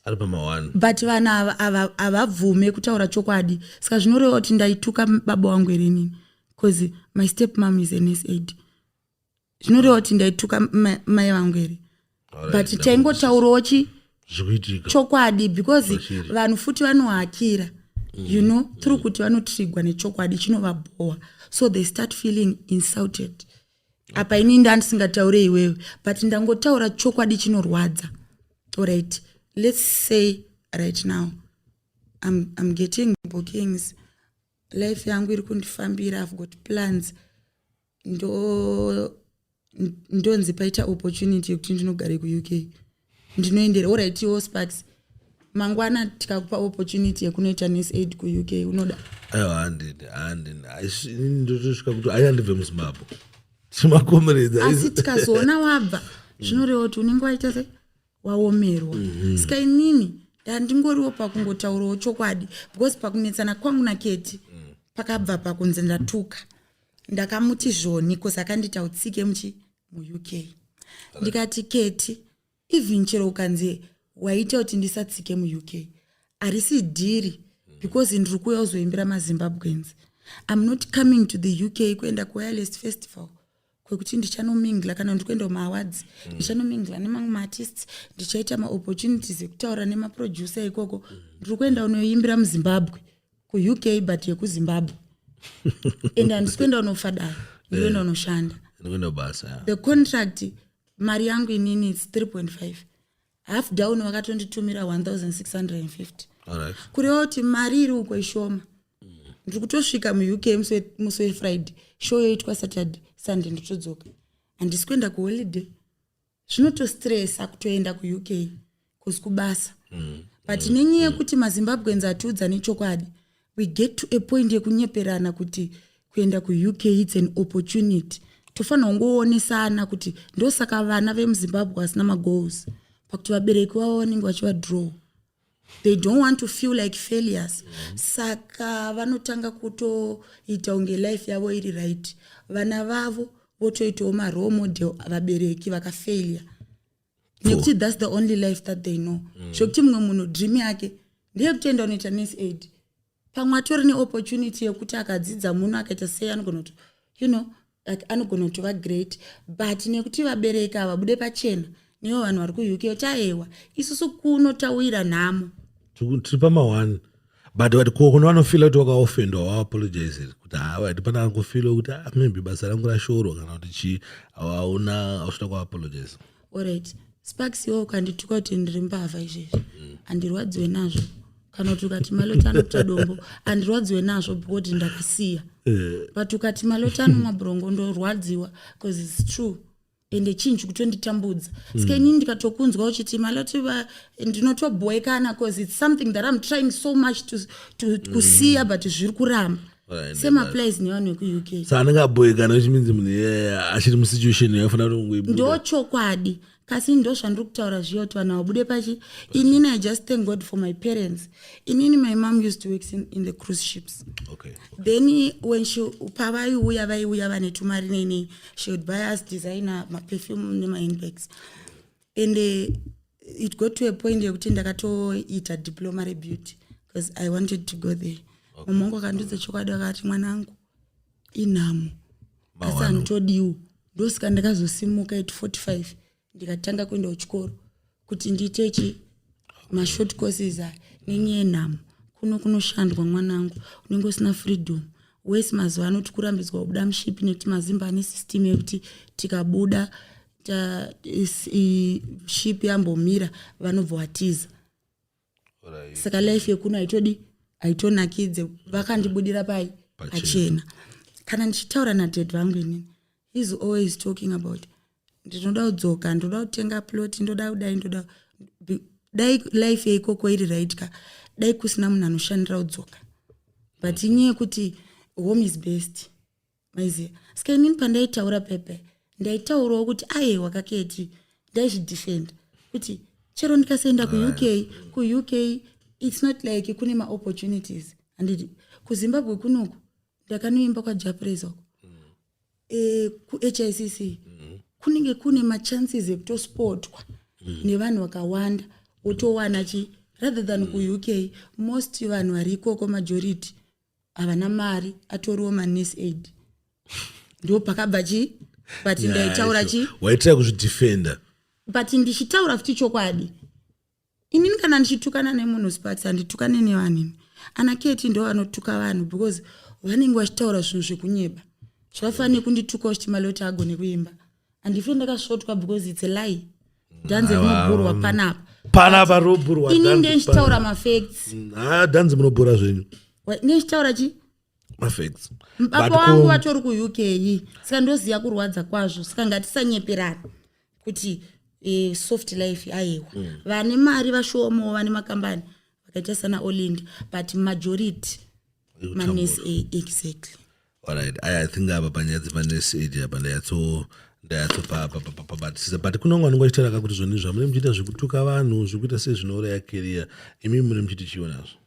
Ari pama1. But vanhu ava havabvume kutaura chokwadi. Saka zvinoreva kuti ndaituka baba wangu here inini? Because my step mom is a nurse aid. Zvinoreva kuti ndaituka mai vangu here? But taingotaurawo chi Zvikuitika. chokwadi, because Pachiri. vanhu futi vanohakira, through kuti vanotrigwa nechokwadi chinovabhowa, so they start feeling insulted. Apa ini ndandisingataure iwewe, but ndangotaura chokwadi chinorwadza. Alright, let's say right now I'm getting bookings, life yangu iri kundifambira, I've got plans, ndonzi paita opportunity yekuti ndinogare kuUK, ndinoendera. Alright, iwo Sparks, mangwana tikakupa opportunity yekunoita nurse aid kuUK, unoda? Aiwa, handini, handini. Ndotosvika kuti ai, handibve muZimbabwe, timakomeredza. Asi tikazoona wabva, zvinoreva kuti unenge waita se waomerwa. Saka inini ndandingoriwo pakungotaurawo chokwadi, because pakunetsana kwangu naKeti pakabva pakunzi ndatuka. Ndakamuti zvoni cause akandita utsike muchi muUK. Ndikati, "Keti, even chero ukanzi waita kuti ndisatsike muUK, harisi deal, because ndiri kuuya kuzoimbira maZimbabweans. I'm not coming to the UK kuenda kuWireless Festival kwekuti ndichanomingla, kana ndiri kuenda kumaawards, ndichanomingla nemamwe maartists, ndichaita maopportunities ekutaura nemaproducer ikoko. Ndiri kuenda kunoimbira muZimbabwe, kuUK, but yekuZimbabwe, and handisi kuenda kunofadaya, ndiri kuenda kunoshanda." Ndikuenda basa. The contract, mari yangu inini, it's 3.5. Half down vakatonditumira 1650. Kureva kuti mari iri uko ishoma. Ndiri kutosvika muUK musi weFriday, show yoitwa Saturday, Sunday ndotodzoka. Handisi kuenda kuholiday. Zvinotostressa kutoenda kuUK kuzi kubasa. But nenyaya yekuti maZimbabweans atiudza nechokwadi, we get to a point yekunyeperana kuti kuenda kuUK it's an opportunity. Tofanira kungoonesana kuti ndosaka vana vemuZimbabwe vasina magoals, pakuti vabereki vavo vanenge vachivadraw. They don't want to feel like failures. Saka vanotanga kutoita kunge life yavo iri right, vana vavo votoitawo marole model vabereki vakafailure, nekuti that's the only life that they know. Zvekuti mumwe munhu dream yake ndeyekutoenda unoita nurse aid. Pamwe atori neopportunity yekuti akadzidza muno, akaita sei, anogona kuto like anogona kutova great, but nekuti vabereki havabude pachena nevo vanhu vari kuUK kuti aiwa, isusu kuno tawira nhamo. Tiri pama1, but ko kuno vanofeela kuti wakaofendwa, waapologize kuti hawa pana angofeela kuti, ah, maybe basa rangu rashorwa kana kuti chii, hauna hausvida kuapologize? Alright, Sparks, iwo ukandituka kuti ndiri mbavha izvezvi, handirwadziwe nazvo. Kana kuti ukati Maloti anokuta dombo, handirwadziwe nazvo because ndakasiya. But ukati Maloti anomwa bronco, ndorwadziwa because it's true, ende chinhu chikutonditambudza. Saka inini ndikatokunzwa uchiti Maloti, ndinotobhoekana because it's something that I'm trying so much to kusiya, but zviri kuramba. Same applies nevanhu vekuUK. Sa anenge abhoekana, which means munhu iyeye achiri musituation yaifanira kuti ungoibuda. Ndochokwadi, kasi ndo zvandiri kutaura zviya kuti vanhu vabude pachi. Inini I just thank God for my parents. Inini my mom used to work in the cruise ships. Then when she pavaiuya, vaiuya vane tumari neinei. She would buy us designer maperfume nemahandbags, and it got to a point yekuti ndakatoita diploma rebeauty because I wanted to go there. Mama wangu akandiudza chokwadi, akati, "Mwanangu, inhamo, asi handitodiwo." Ndosika ndakazosimuka at 45, ndikatanga kuenda kuchikoro kuti ndiite chi mashort courses aya nenyaya yenhamo. Kuno kunoshandwa, mwanangu, unenge usina freedom wese. Mazuva ano tikurambidzwa kubuda muship nekuti mazimba ane system yekuti tikabuda, ship yambomira, vanobva vatiza. Saka life yekuno haitodi, haitonakidze. Vakandibudira pai pachena. Kana ndichitaura nadad vangu inini, he's always talking about, "Ndinoda kudzoka, ndoda kutenga plot, ndoda kudai, ndoda dai." Life yeikoko iri right ka, dai kusina munhu anoshandira kudzoka, but inyaya yekuti home is best, maiziva. Saka inini pandaitaura pepe, ndaitaurawo kuti aiwa kaketi, ndaizvidefenda kuti chero ndikasaenda kuUK, kuUK it's not like kune maopportunities, handiti? KuZimbabwe kunoku ndakanoimba kwaJah Prayzah uko, kuHICC kunenge kune machances ekutospotwa nevanhu vakawanda, wotowana chi, rather than kuUK. Most vanhu vari ikoko, majority havana mari, atoriwo manurse aid. Ndo pakabva chi, but ndaitaura chi Waitira kuzvidefenda. But ndichitaura futi chokwadi. Inini kana ndichitukana nemunhu, Sparks, handitukane nevanhu ini. Ana Keti ndo vanotuka vanhu because vanenge vachitaura zvinhu zvekunyeba. Zvakafanira nekundituka uchiti Maloti agone kuimba, handife ndakasvotwa because it's a lie. Dhanzi rinobhurwa panapa. Panapa robhurwa. Ini ndendichitaura mafacts. Ha, dhanzi munobhura zvenyu. Ndendichitaura chi Mafacts. Baba wangu vatori kuUK, saka ndoziva kurwadza kwazvo. Saka ngatisanyeperana kuti soft life, aiwa. Vane mari vashomawo, vane makambani vakaita sana Olind, but majority manurse aid, exactly. Alright, I think apa panyaya dzemanurse aid apa ndayatsopabatisisa, but kune vamwe vanenge vachitaura kuti zvoni zvamune muchiita zvekutuka vanhu, zvekuita sezvinouraya career, imi mune muchiti chiwo nazvo?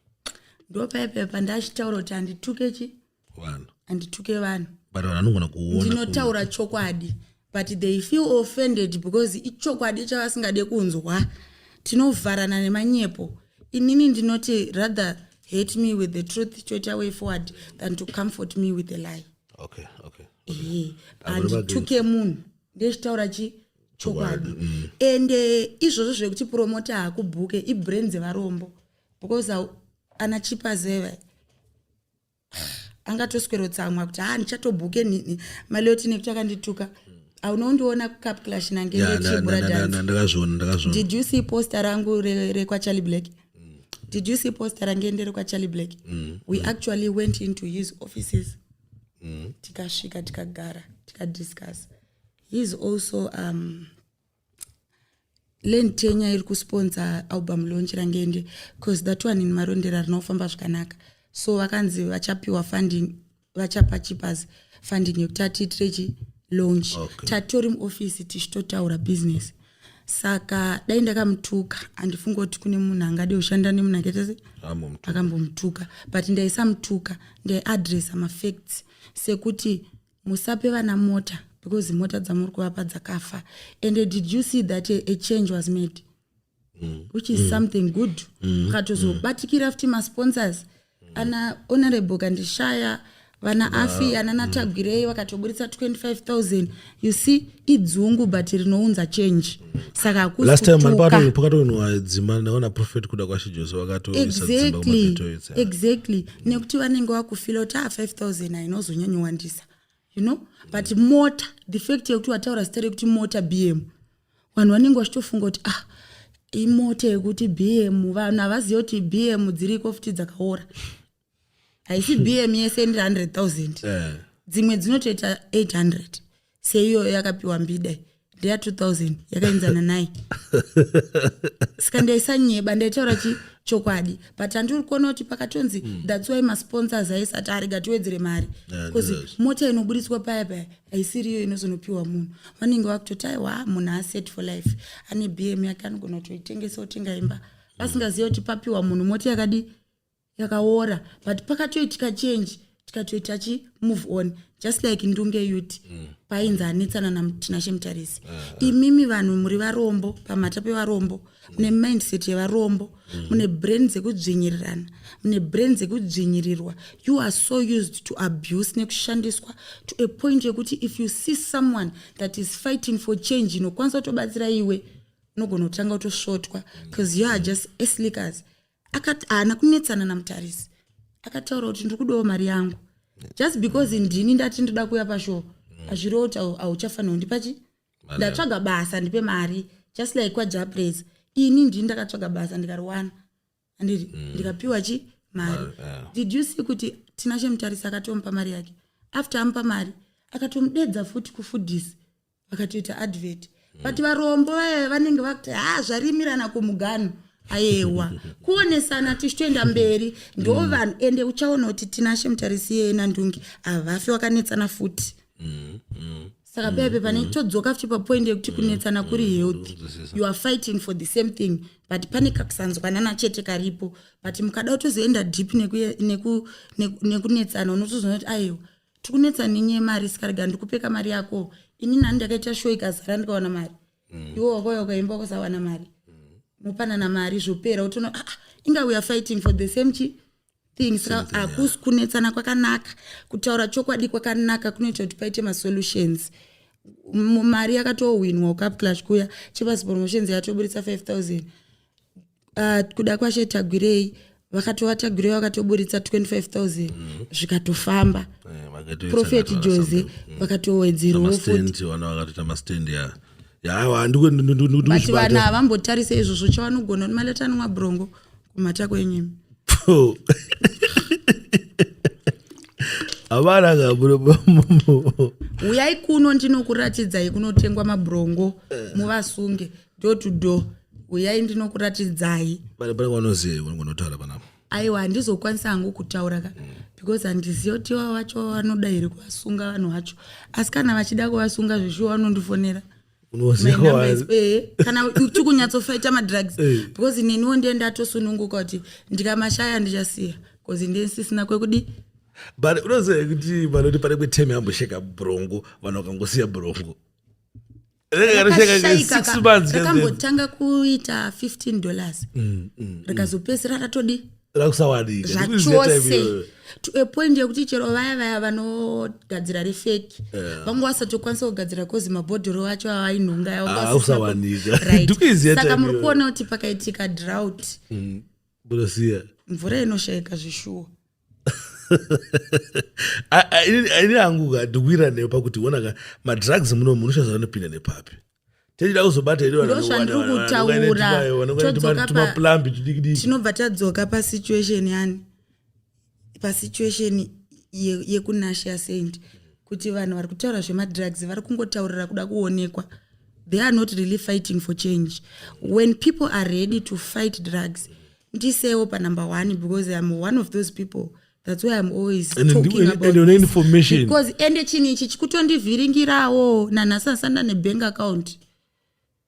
Ndopaipepa ndachitaura kuti handituke chi Vanhu. Handituke vanhu. But vanhu vanogona kuona. Ndinotaura chokwadi, but they feel offended because ichokwadi chavasingade kunzwa. Tinovharana nemanyepo. Inini ndinoti rather hate me with the truth, toita way forward, than to comfort me with a lie. Ehe, handituke munhu, ndechitaura chi chokwadi. Ende izvozvo zvekuti promoter hakubhuke ibrain dzevarombo, because ana Chipazeva angatoswerotsamwa kuti ha, ndichatobhuke nini Maloti nekuti akandituka. Aunondiona kuCup Clash nangechibura dance. Ndakazviona, ndakazviona. Did you see poster rangu rekwaCharlie Black? Did you see poster range rekwaCharlie Black? We actually went into his offices, tikasvika, tikagara, tikadiscuss. He is also land tenure iri kusponsor album launch raNgende, because that one in Marondera rinofamba zvakanaka. So vakanzi vachapiwa funding, vachapa Chipas funding yekuti atiitire chi launch. Tatori muofisi tichitotaura business. Saka dai ndakamutuka, handifungi kuti kune munhu angade kushanda nemunhu akaita se Ambomutuka. Akambomutuka, but ndaisamutuka, ndaiadressa mafacts, sekuti musape vana mota because mota dzamuri kuvapa dzakafa. And did you see that a change was made, which is something good? Ukatozobatikira futi masponsors ana Honorable Kandishaya, vana afi ana naTagwirei vakatoburitsa 25 000. You see, idzungu but rinounza change. Saka hakusi Last time mani kutuka. Pakatoinwa dzimba, ndaona Prophet Kuda kwaShe Jose vakatoisa dzimba kumaghetto. Exactly, nekuti vanenge vakufila kuti a 5000 hainozonyanyowandisa, but mota, the fact yekuti wataura zita rekuti mota BM, vanhu vanenge vachitofunga kuti, ah, imota yekuti BM. Vanhu havazivi kuti BM dziriko futi dzakaora. Haisi BM yese ndiri 100 000. Dzimwe dzinotoita 800, seiyoyo yakapiwa mbida ndeya 2000, yakaenzana naye. Saka ndaisanyeba, ndaitaura chokwadi. But handiri kuona kuti pakatonzi that's why masponsors aisati arega tiwedzere mari, because ndizvozvo. Mota inoburitswa paya paya haisiriyo inozonopiwa munhu. Vanenge vakutoti, aiwa, munhu aset for life, ane BM yake, anogona kutoitengesa otenga imba, vasingazivi kuti papiwa munhu mota yakadi yakaora. But pakatoitika change, tikatoita chi move on, just like Ndunge Youth painzi anetsana naTinashe Mutarisi. Imimi vanhu muri varombo, pamhata pevarombo, mune mindset yevarombo, mune brain dzekudzvinyirirana, mune brain dzekudzvinyirirwa. You are so used to abuse nekushandiswa to a point yekuti if you see someone that is fighting for change inokwanisa kutobatsira iwe, unogona kutanga kutosvotwa, because you are just eslickers. Akati haana kunetsana naMutarisi, akataura kuti ndiri kudawo mari yangu. Just because ndini ndati ndoda kuuya pashow, hazvirevo kuti hauchafanira kundipa chi. Ndatsvaga basa, ndipe mari. Just like kwaJapres, ini ndini ndakatsvaga basa, ndikariwana, handiti? Ndikapiwa chi mari. Did you see kuti Tinashe Mutarisi akatomupa mari yake? After amupa mari, akatomudedza futi kufudhisi, vakatoita advert. But varombo vaya vanenge vakuti, ha, zvarimirana kumuganhu. Ayewa, kuonesana tichitoenda mberi. Ndo vanhu. Ende uchaona kuti Tinashe Mutarisi iyeye naNdungi havafi wakanetsana futi. Saka pepe pane todzoka futi papoint yekuti kunetsana kuri healthy. You are fighting for the same thing, but pane kakusanzwanana chete karipo. But mukada kutozoenda deep nekunetsana, unotozoona kuti, aiwa, tikunetsana nenyaya yemari, saka rega ndikupeka mari yako. Ini nani ndakaita show ikazara, ndikawana mari. Iwo wakauya ukaimba, ukasawana mari. Mupanana mari, zvopera. Utoona, ah, ah, inga we are fighting for the same chi thing. Saka hakusi kunetsana kwakanaka, kutaura chokwadi kwakanaka, kunoita kuti paite masolutions. Mari yakatowinwa Cup Clash kuya, Chipasi Promotions yatoburitsa 5000. Kuda kwaShe Tagwirei vakatova Tagwirei vakatoburitsa 25 000, zvikatofamba. Prophet Jose vakatowedzerawo futi. Mastendi, vana vakatoita mastendi, ya ya, aiwa. But vanhu havambotarise izvozvo. Chavanogona kuti maleta anomwa brongo kumhata kwenyimi. Havana ka. Uyai kuno, ndinokuratidzai kunotengwa mabrongo, muvasunge door to door. Uyai, ndinokuratidzai. Pane vanoziva vanotaura panapa. Aiwa, handizokwanisa hangu kutaura ka, because handizivi kuti iva vacho vanoda here kuvasunga vanhu vacho. Asi kana vachida kuvasunga zveshuwa, vanondifonera. My Unoziva. number is kana tikunyatsofaita madrugs, because neniwo ndiye ndatosununguka kuti ndikamashaya ndichasiya, because ndiye sisina kwekudi. But unoziva kuti vanoti pane kwetime yambosheka brongo, vanhu vakangosiya brongo. Rakashayika. 6 months. Rakambotanga kuita $15, rikazopedzisira ratodi Rakusawanika. Zvachose, to a point yekuti chero vaya vaya vanogadzira refake vanga vasatokwanisa kugadzira, 'cause mabhodhoro acho avainhonga. Ah, usawanika. Ndikuiziya Saka time muri iyoyo. kuona kuti pakaitika drought, Munosiya. mvura inoshayika zvishuwa. Ini hangu ka ndikuwira newe pakuti onaka, madrugs muno munoshaza vanopinda nepapi. Tichida kuzobata hedu vanhu Ndozvandiri kutaura. Todzoka tumaplambi tudikidiki. Tinobva tadzoka pasituation yani, pasituation yekuNasha Saint, kuti vanhu vari kutaura zvemadrugs vari kungotaurira kuda kuonekwa. They are not really fighting for change. When people are ready to fight drugs, ndisewo panumber one, because I'm one of those people. That's why I'm always talking about And une information. Because ende chinhu ichi chikutondivhiringirawo nanhasi, asanda nebank account.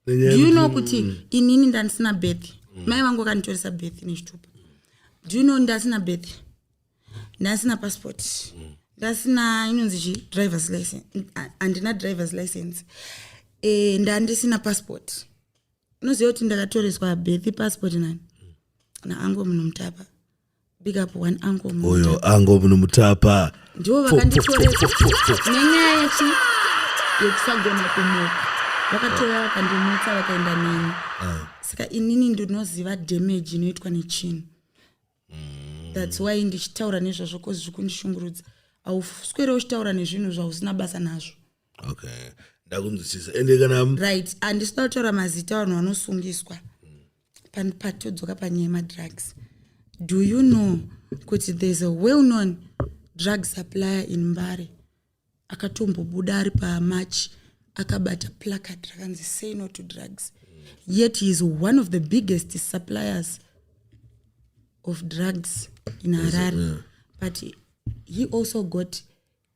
Nenyaya Do you know yekuti- kuti inini ndandisina birth? Mai vangu vakanditoresa birth nechitupa. Do you know ndasina birth, ndasina passport, ndasina inonzi chi driver's license? Handina driver's license, ndandisina passport. Unoziva kuti ndakatoreswa birth, passport nani? Naango munhu Mutapa. Big up one uncle munhu. Uyo ango muno Mutapa. Ndivo vakanditoresa nenyaya yechi yekusagona kumuka. Vakatora, vakandimutsa, vakaenda neni. Saka inini ndinoziva damage inoitwa nechinhu. That's why ndichitaura nezvazvo, cause zviri kundishungurudza. Hauswere uchitaura nezvinhu zvausina basa nazvo. Okay, ndakunzwisisa. Ende kana Right, handisida kutaura mazita vanhu vanosungiswa. Patodzoka panyaya yemadrugs, do you know kuti there's a well known drug supplier in Mbare akatombobuda ari pamarch akabata placard rakanzi "Say no to drugs"? Yet he is one of the biggest suppliers of drugs in Harare, but he also got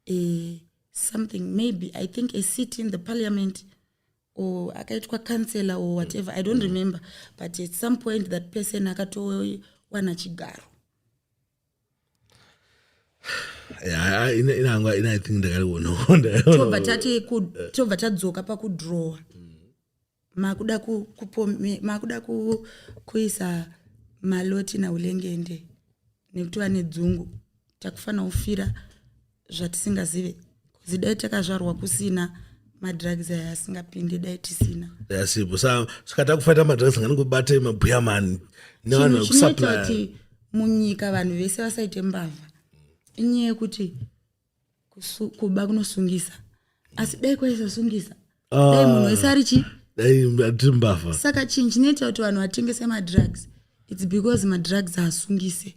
a something, maybe, I think, a seat in the parliament or akaitwa councillor or whatever, I don't remember, but at some point that person akatowana chigaro. Ya, inangwa ina, I think ndakariona. Tobva tati tobva tadzoka pakudrowa. Makuda makuda kuisa Maloti naUlengende nekuti vane dzungu. Takufanira kufira zvatisingazive, kuzi dai takazvarwa kusina madrugs aya asingapindi, dai tisina. Yasipo. Saka takufaita madrugs, nganingobate mabhuyamani nevanhu Chinhu chinoita vekusupply. kuti munyika vanhu vese vasaite mbavha inyaya yekuti kuba kunosungisa. Asi dai kwaisasungisa, dai munhu wese ari chi Dai atiri mbavha. Saka chinhu chinoita kuti vanhu vatengese madrugs, it's because madrugs haasungise.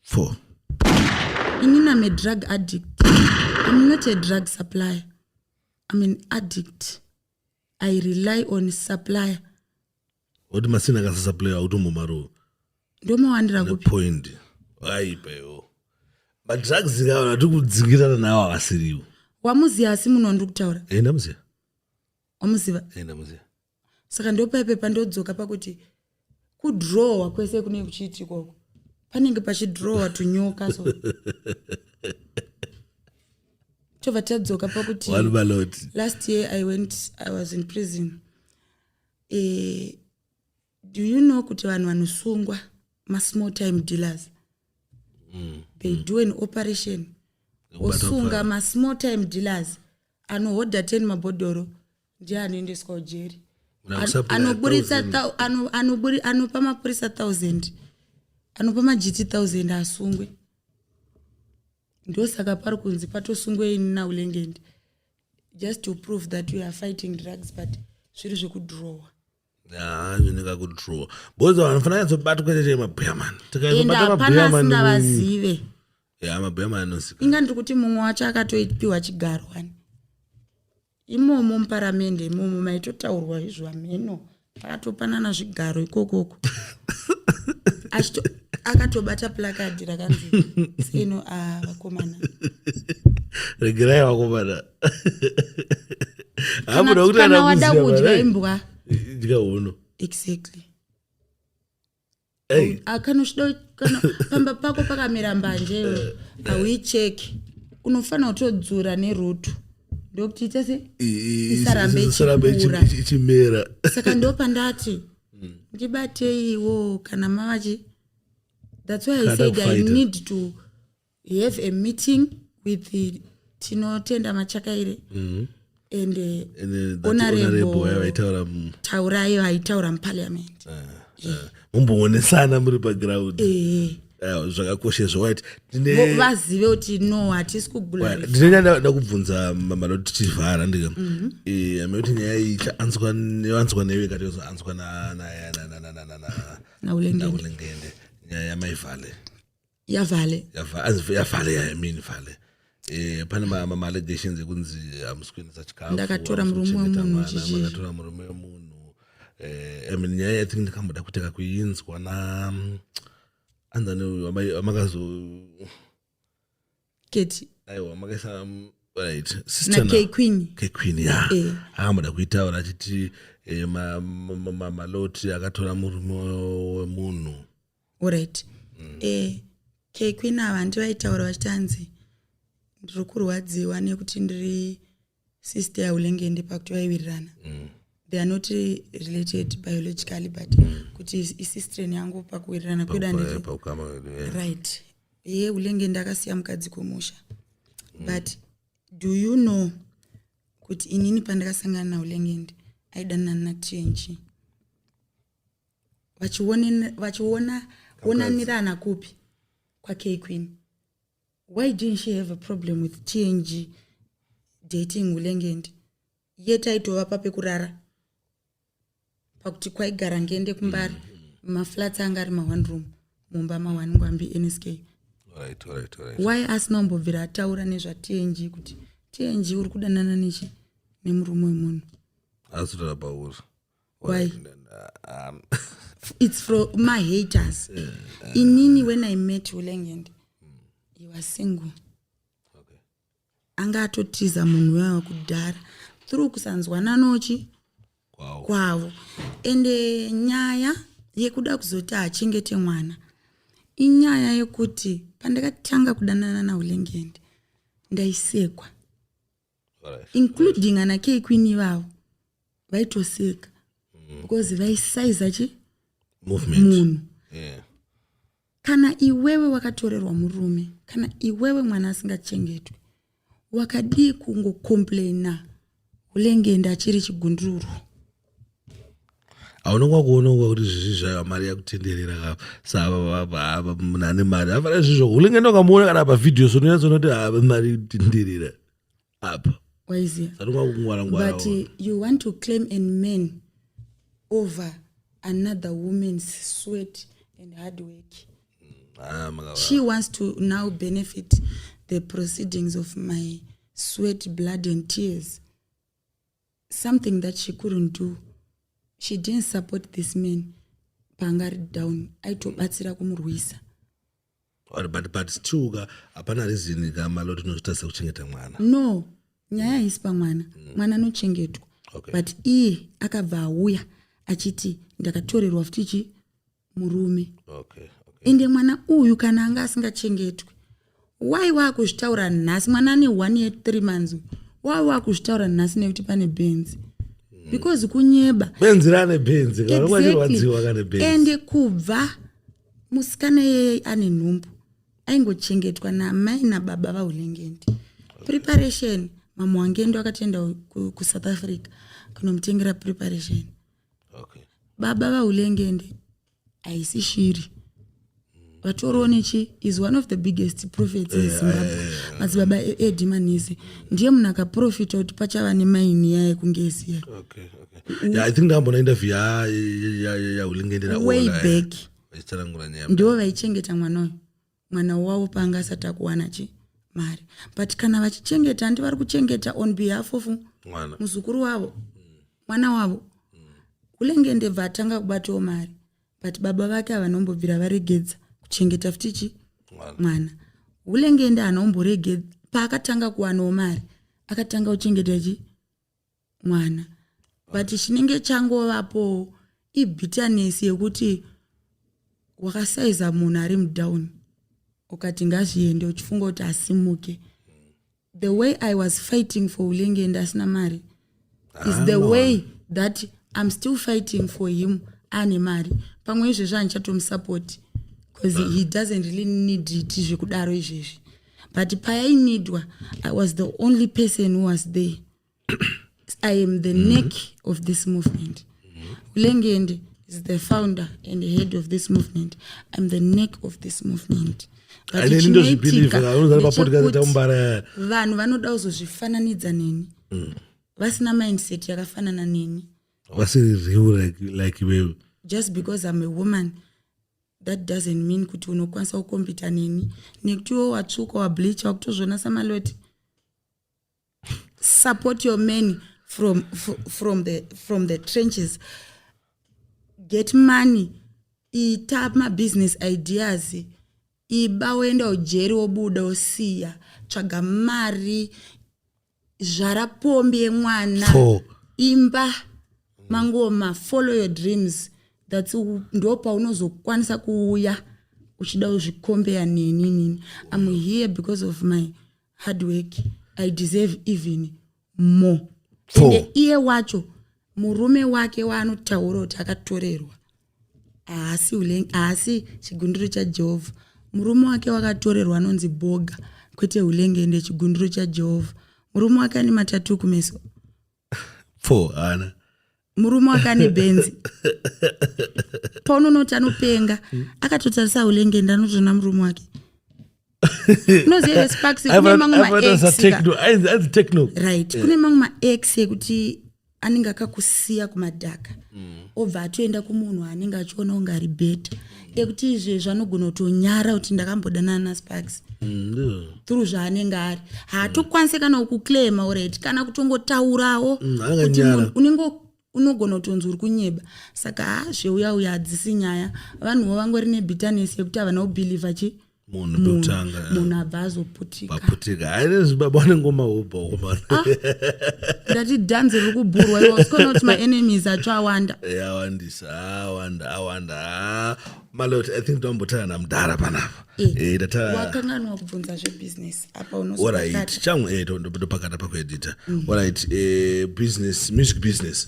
Four. Inini am a drug addict. I'm not a drug supplier, I'm an addict. I rely on supplier. Kuti masina akasasupply autombomarowo. Ndomawandira kupi? Point waipa iwo. Madrugs kavanhu ati kudzingirana nawo akasiriwo. Wamuziva asi munhu wandiri kutaura? Enda muziya. Wamuziva? Enda muziya. Saka ndopaipe pandodzoka pakuti kudrowa kwese kunenge kuchiitikwa uko, panenge pachidrowa tunyoka. So tobva tadzoka pakuti One Maloti. Last year I was in prison. Do you know kuti vanhu vanosungwa masmall time dealers? They do an operation, osunga masmall time dealers anohodha 10 mabhodhoro, ndiye anoendeswa kujeri. Anoburitsa anopa mapurisa 1000, anopa majiti 1000, asungwe. Ndosaka pari kunzi patosungwe ini naUlengende, just to prove that we are fighting drugs, but zviri zvekudrowa. Zvinenge kudrowa, because vanhu fanira nyatsobatwa chete mabhuyamani. Ende hapana asingavazive. Ya, mabhuyamani anosika. Inga ndiri kuti mumwe wacho akatopiwa chigaro wani imomo muparamende imomo, maitotaurwa izvo hameno pakatopanana zvigaro ikokoko. Akatobata placard rakanzi "Seno a vakomana." Regerai vakomana. Kana wada kudya imbwa, Dya hono. Exactly. Hey. Kana uchida, kana pamba pako pakamera mbanje iwe hauicheki, unofanira kutodzura nerutu ndokuti ite se Isarambe Isarambe ichikura. Ichimera. Saka ndopandati ndibateiwo kana mavachi. That's why I Kada said I kufighter. need to have a meeting with the Tinotenda Machakaire and And then that Honorable- honorable vaitaura Taurai vaitaura muparliament. Mumboonesana muri paground. Ehe. Zvakakosha izvo, right. Tine Vazive kuti no, hatisi kuglorify. Ndine nyaya nda kubvunza, Maloti, tichivhara ndika amekuti nyaya iyi ichaanzwa, anzwa newe, ikatozoanzwa Naulengende. Naulengende, nyaya yamaivhale. Yavhale. Yavhale, I mean vhale. Pane ma-allegations ekunzi hamusi kuendesa chikafu. Ndakatora Hamusi murume kuchengeta wemunhu, mwana, chichi. Makatora murume wemunhu. I mean, nyaya, I think ndakamboda kutanga kuinzwa na anzani amakazo Keti. Aiwa, makaisa, right, sister. Na K Queen. K Queen, ya. Akamboda kuitaura achiti Maloti akatora murume wemunhu. Alright. K Queen ava ndivaitaura vachiti hanzi ndiri kurwadziwa nekuti ndiri sister yaUlengende, pakuti vaiwirirana. They are not related biologically, but kuti isister yangu pakuwirirana kwedu, handiti? Paukama wedu, yeah. Right, ye Ulengende akasiya mukadzi kumusha, but do you know kuti inini pandakasangana naUlengende aidanana naTNG, vachiona onanirana kupi? KwaK Queen. Why didn't she have a problem with TNG dating Ulengende, yet aitova papekurara, pakuti kwaigara Ngende kuMbare, maflats anga ari ma1 room mumba ma1 Ngwambi NSK? Why asina kumbobvira ataura nezvaTNG kuti TNG uri kudanana nechi nemurume wemunhu? Asitaura pauri. Why? It's for my haters. Inini when I met Ulengende, he was single. Anga atotiza munhu wewa kudhara through kusanzwana nochi kwavo. Ende nyaya yekuda kuzoti achengete mwana inyaya yekuti pandakatanga kudanana naUlengende ndaisekwa, including ana K Queen ivavo vaitoseka because vaisaiza chi movement munhu. Kana iwewe wakatorerwa murume, kana iwewe mwana asingachengetwi, wakadii kungocomplaina Ulengende achiri chigundururu? Hauna kuona kuti zvezvi zvayo mari yakutenderera ka, saka munhu ane mari afana zvizvo. Ulengende ukamuona kana pavhidhiyo, sononyatsoona kuti ava mari kutenderera apa. Waiziya. Sanonga kungwara ngwara. But you want to claim a man over another woman's sweat and hard work. Ah, She wants to now benefit the proceedings of my sweat, blood and tears, something that she couldn't do. She didn't support this man paanga ari down, aitobatsira kumurwisa. But still ka, hapana reason ka, Maloti, unozvitarisa kuchengeta mwana. No, nyaya haisi pamwana. Mwana anochengetwa. But iye akabva auya achiti ndakatorerwa futi chi murume. Ende mwana uyu kana anga asingachengetwi, wai waakuzvitaura nhasi? Mwana ane 1 year 3 months, wai waakuzvitaura nhasi nekuti pane benzi? Because kunyeba. Benzi rane benzi kana unongachirwadziwa kane benzi. Ende kubva musikana iyeye ane nhumbu, aingochengetwa namai nababa vaUlengende. Preparation, mama waNgendo akatoenda kuSouth Africa kunomutengera preparation. Baba vaUlengende haisi shiri, vatoriwo nechi is one of the biggest prophets in Zimbabwe. Madzibaba Edimanisi ndiye munhu akaprofita kuti pachava nemaini yaya yekungezi ya. Okay. Yeah, I think ndakambona interview yaUlengende. Way back. Vachitsanangura nyaya. Ndivo vaichengeta mwana uyu, mwana wavo paanga asati akuwana chi mari. But kana vachichengeta, handi vari kuchengeta on behalf of mwana? Muzukuru wavo, mwana wavo. Ulengende bva atanga kubatawo mari, but baba vake havanombobvira varegedza kuchengeta futi chi mwana. Mwana Ulengende hanomboregedza. Paakatanga kuwanawo mari, akatanga kuchengeta chi mwana. But chinenge changovapo ibitterness yekuti wakasaiza munhu ari mudown, ukati ngazviende, uchifunga kuti asimuke. The way I was fighting for Ulengende asina mari is the Ah, no. way that I'm still fighting for him ane mari. Pamwe izvezvi handichatomusapoti because he doesn't really need it zvekudaro izvezvi, but payainidwa I was the only person who was there. I am the neck of this movement. Ulengende. Is the founder and the head of this movement. I'm the neck of this movement. But Inini ndozvibelieve, chinoitika unozara papodcast ndechekuti takumbara. Vanhu vanoda kuzozvifananidza neni vasina mindset yakafanana neni. Vasiri real like iwewe. Just because I'm a woman, that doesn't mean kuti unokwanisa kucompeta neni, nekuti iwo watsvuka, wableacha, wakutozviona saMaloti. Support your men from the trenches. Get money, ita mabusiness ideas, iba, woenda ujeri, wobuda, wosiya, tsvaga mari, zvara pombi yemwana. Four. Imba mangoma, follow your dreams. That's ndo paunozokwanisa kuuya uchida kuzvicompare neni. Nini, I'm here because of my hard work. I deserve even more. Four. Ende iye wacho, murume wake waanotaura kuti akatorerwa, haasi chigunduro chaJehovha. Murume wake wakatorerwa anonzi Boga, kwete Hulengende. Chigunduro chaJehovha, murume wake ane matatu kumeso. Four haana. Murume wake ane bhenzi. Paunonoti anopenga, akatotarisa Hulengende, anotoona murume wake. Unoziva, Sparks, kune mamwe maex ka. Ainzi Techno. Right, kune mamwe maex ekuti anenge akakusiya kumadhaka, obva atoenda kumunhu anenge achiona kunge ari better, ekuti izvezvi anogona kutonyara kuti ndakambodanana naSparks. Through zvaanenge ari, haatokwanisi kana kuclaima, alright, kana kutongotaurawo Anenge kuti anyara. Munhu unenge unogona kutonzi uri kunyeba. Saka ha, zveuya uya hadzisi nyaya. Vanhuwo vangori nebitterness yekuti havana kubelieva chi Munhu pekutanga. Munhu abva azoputika. Paputika hainezvi baba vanengoma hobha komana. Ndati dhanzi riri kubhurwa iwa usikuona kuti maenemies acho awanda. Awandisa, awanda, awanda. Ah, Maloti, I think tombotara namudhara panapa. Data. Wakanganwa kubvunza zvebusiness apa. Alright. Unozopakata. Changu, ndopakata pakuedita. Alright, business, music business.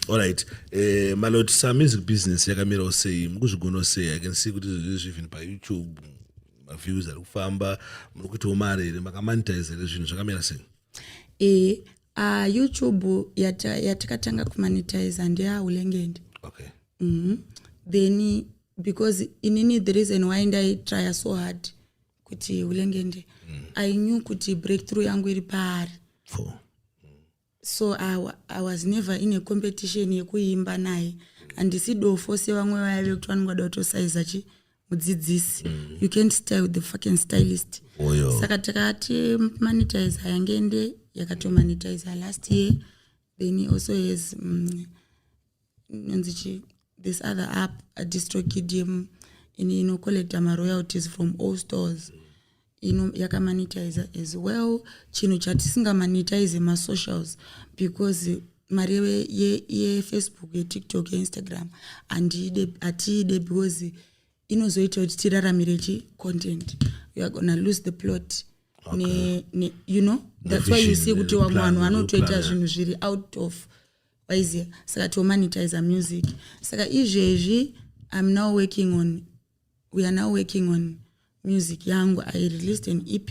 Alright, Maloti, sa music business yakamirawo sei? Mukuzvigonawo sei? I can see kuti zvezvi even paYouTube maviews ari kufamba. Muri kuitawo mari here? Makamonetize here? Zvinhu zvakamira sei? YouTube yatakatanga kumonetize ndeyaHulengende. Then because inini, the reason why ndaitrya so hard kuti Hulengende, I knew kuti breakthrough yangu iri paari. Four. So I was never in a competition yekuimba naye. Handisi dofo sevamwe vaya vekuti vanenge vada kutosaiza chi mudzidzisi. You can't style with the fucking stylist. Oyo. Saka takati monetize yangende, yakatomonetize last year. Then he also has nonzi chi, this other app, a DistroKid, inocollecta maroyalties from all stores. Ino yakamonetize as well. Chinhu chatisingamonetize masocials, because mari yeFacebook, yeTikTok, yeInstagram handiide, hatiide, because inozoita kuti tiraramire chi content. We are gonna lose the plot. Ne, you know, that's why you vision, see kuti the vamwe plan, vanhu vanotoita plan, zvinhu zviri out of waiziya. Saka tomonetize music. Saka izvezvi I'm now working on we are now working on music yangu. I released an EP,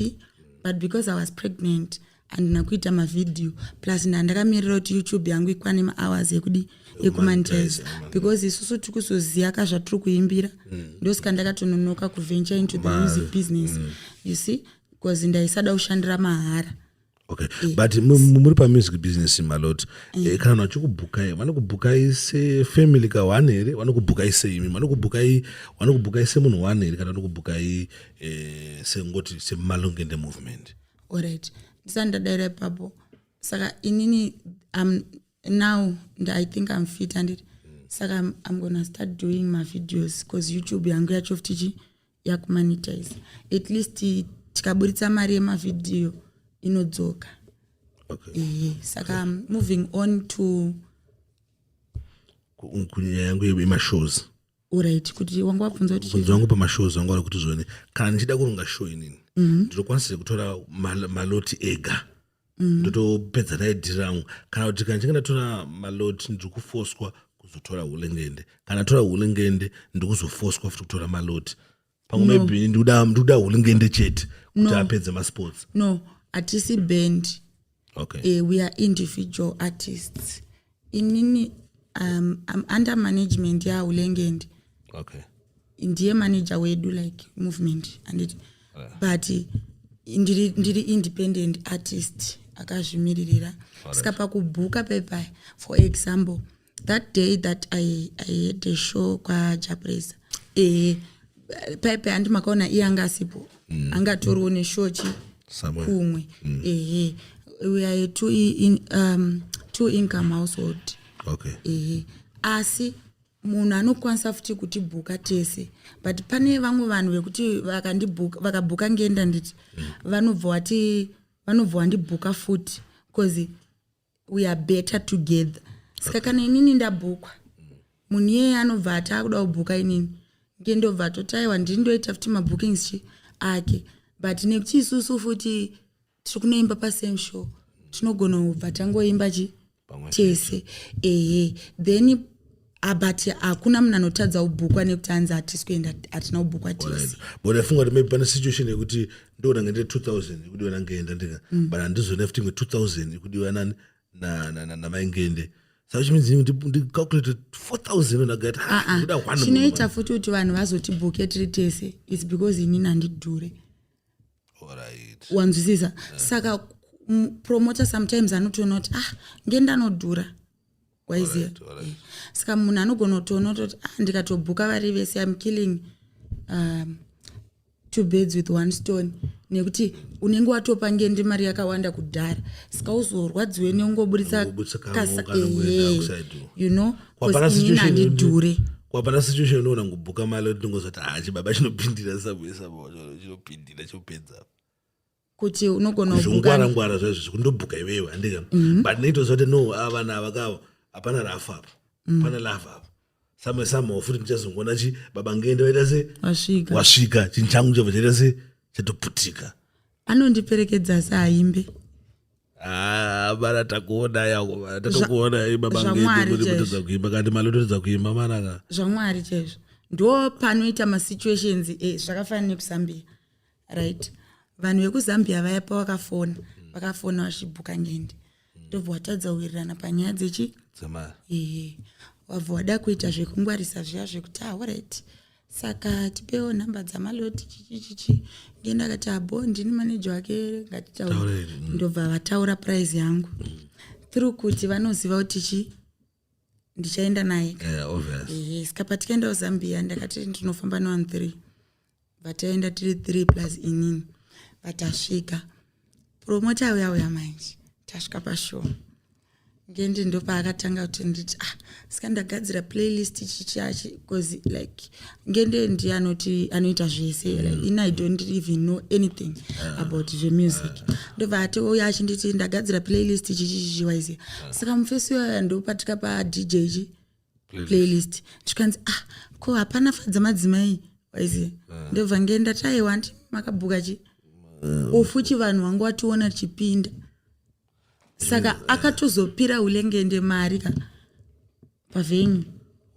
but because I was pregnant, handina kuita mavhidhiyo, plus ndandakamirira kuti YouTube yangu ikwane mahours ekudi ekumonetize, because isusu tiri kuzoziva ka zvatiri kuimbira. Ndosaka ndakatononoka kuventure into the music business, you see, because ndaisada kushandira mahara. Okay, but muri pamusic business, Malot, kana vanhu vachikubhukai, vanokubhukai sefamily ka one here? Vanokubhukai seimi? Vanokubhukai semunhu one here, kana vanokubhukai sengoti seMalongende Movement? Alright, ndisati ndadaira ipapo, saka inini now I think I'm fit, handiti? Saka I'm gonna start doing mavideos, because YouTube yangu yacho futichi yakumonetize. At least tikaburitsa mari yemavhidhiyo inodzoka. Ehe, saka moving on to Kunyaya yangu yemashows. Alright, kuti wanga wabvunza kuti Bvunzo wangu pamashows wangu ari kuti zvoni, kana ndichida kuronga show inini, ndinokwanisa kutora Maloti ega, ndotopedza naye dhiri rangu, kana kuti kana ndichinge ndatora Maloti, ndiri kufoswa kuzotora Hulengende? Kana tora Hulengende, ndiri kuzofoswa futi kutora Maloti pamwe? No. Maybe ndikuda Hulengende chete kuti No. apedze masports. No, hatisi band. Okay. We are individual artists. Inini I'm under management yaUlengende. Ndiye manager wedu, like movement, anditi? But ndiri independent artist akazvimiririra. Saka pakubhuka pepaya, for example, that day that I had a show kwaJah Prayzah, ehe, paipai, handi makaona iye anga asipo, angatoriwo neshow chi Somewhere. kumwe. Ehe, we are a two income household. Ehe, asi munhu anokwanisa futi kutibhuka tese, but pane vamwe vanhu vekuti vakandibhuka, vakabhuka ngenda, nditi vanobva vati vanobva vandibhuka futi because we are better together. Saka kana inini ndabhukwa, munhu iyeye anobva ati akuda kubhuka inini, ngendobva atoti aiwa, ndini ndoita futi mabookings chi ake. But nekuti isusu futi tiri kunoimba pasame show, tinogona kubva tangoimba chi Pamwe. tese. Ehe, then but hakuna munhu anotadza kubhukwa nekuti hanzi hatisi kuenda, hatina kubhukwa tese. But ndafunga kuti maybe pane situation yekuti ndoona ngende 2000 ikudiwa nangenda ndika, but handizoona futi imwe 2000 ikudiwa nani namaingende. Saka which means ndicalculate 4000, ndagati kuda one. Chinoita futi kuti vanhu vazotibhuke tiri tese is because inini handidhure. Wanzwisisa? Saka promoter sometimes anotoona kuti, ah, ngenda anodhura, waiziva? Saka munhu anogona kutoona kutoti, ah, ndikatobhuka vari vese, am killing two birds with one stone, nekuti unenge watopa ngendi mari yakawanda kudhara, saka uzorwadziwe neungoburitsa. Ungoburitsa kanongoenda outside. 'Cause Kwapana inini situation handidhure. Kwapana situation unoona ngobhuka mali kuti ndingozoti, ha, chibaba chinopindira sabwe sabo, chinopindira chopedza. Kuti unogona kubhuka. Zvongwara-ngwara zvaizvo kundobhuka iwewe, handika? But neitoziva kuti no, ava vanhu ava kavo hapana rafu apa, pana love apa. Samwe somehow futi ndichazongoona chi baba ngende vaita se Wasvika. Wasvika, chinhu changu chabva chaita se chatoputika. Anondiperekedza seaimbe. Ah, bana, takuona yako, tatokuona baba. ZvaMwari. Ngende Chaizvo. mutodza kuimba kandi mali otodza kuimba manaka. ZvaMwari chaizvo. Ndo panoita masituations zvakafanana nekuZambia, right? Vanhu vekuZambia vaya pavakafona, vakafona vachibhuka ngende, ndobva watadza kuwirirana panyaya dzechi Dzemari. Ehe, wabva wada kuita zvekungwarisa zviya zvekuti, ah, alright, saka tipewo nhamba dzamaloti, chichi chichi. Ngenda akati, abo, ndini maneja wake, ngatitaure. Taurei. Ndobva vataura price yangu through kuti vanoziva kuti chi ndichaenda naye. Yeah, obvious. Ehe, saka patikaenda kuZambia ndakati ndinofamba ne 13, vataenda tiri 3 plus inini. Vatasvika, promoter uya uya manje, tasvika pashow, ngendi ndopaakatanga kuti nditi, ah, saka ndagadzira playlist chichiachi, because like ngende ndiye anoti anoita zvese. Like, in I don't even know anything about zvemusic. Ndobva ati uya achinditi ndagadzira playlist chichichichi, waiziya? Saka mufesi uyoya ndopatika paDJ chi playlist, tikanzi, ah, ko hapana Fadza Madzimai, waiziya? Ndobva ngenda taiwa ndi makabhuka chi ofuchi, vanhu vanga wationa tichipinda. Saka akatozopira Ulengende mari ka pavenue.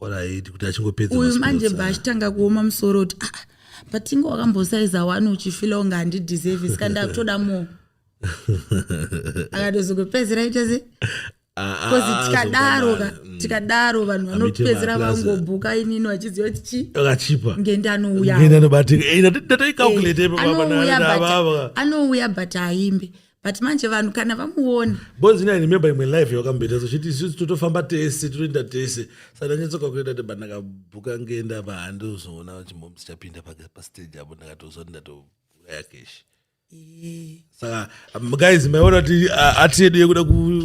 Alright, kuti achingopedza Uyu masports, manje bva ah. achitanga kuoma musoro kuti, ah, patinge wakambosaiza one uchifila unge handideserve, saka ndakutoda more. Akatozokupedzera ite se Ah, ah, because ah, tikadaro ka azokwana. Tikadaro vanhu Amite vanopedzera maplus. vangobhuka inini vachiziva kuti chi Akachipa. ngende anouya. Ngende anobatika. Eh, ndatoicalculate ipapo. Anouya, apa but apa. anouya but haimbi. But manje vanhu kana vamuona Because ine, I remember imwe live yakamboita so chiti isusu totofamba tese, totoenda tese, saka ndanyatsokakuenda kuti ndakabhuka ngenda apa, handizoona chimomsi chapinda pastage apo, ndakatoziva kuti ndatouraya cash. Saka guys, maiona kuti ati yedu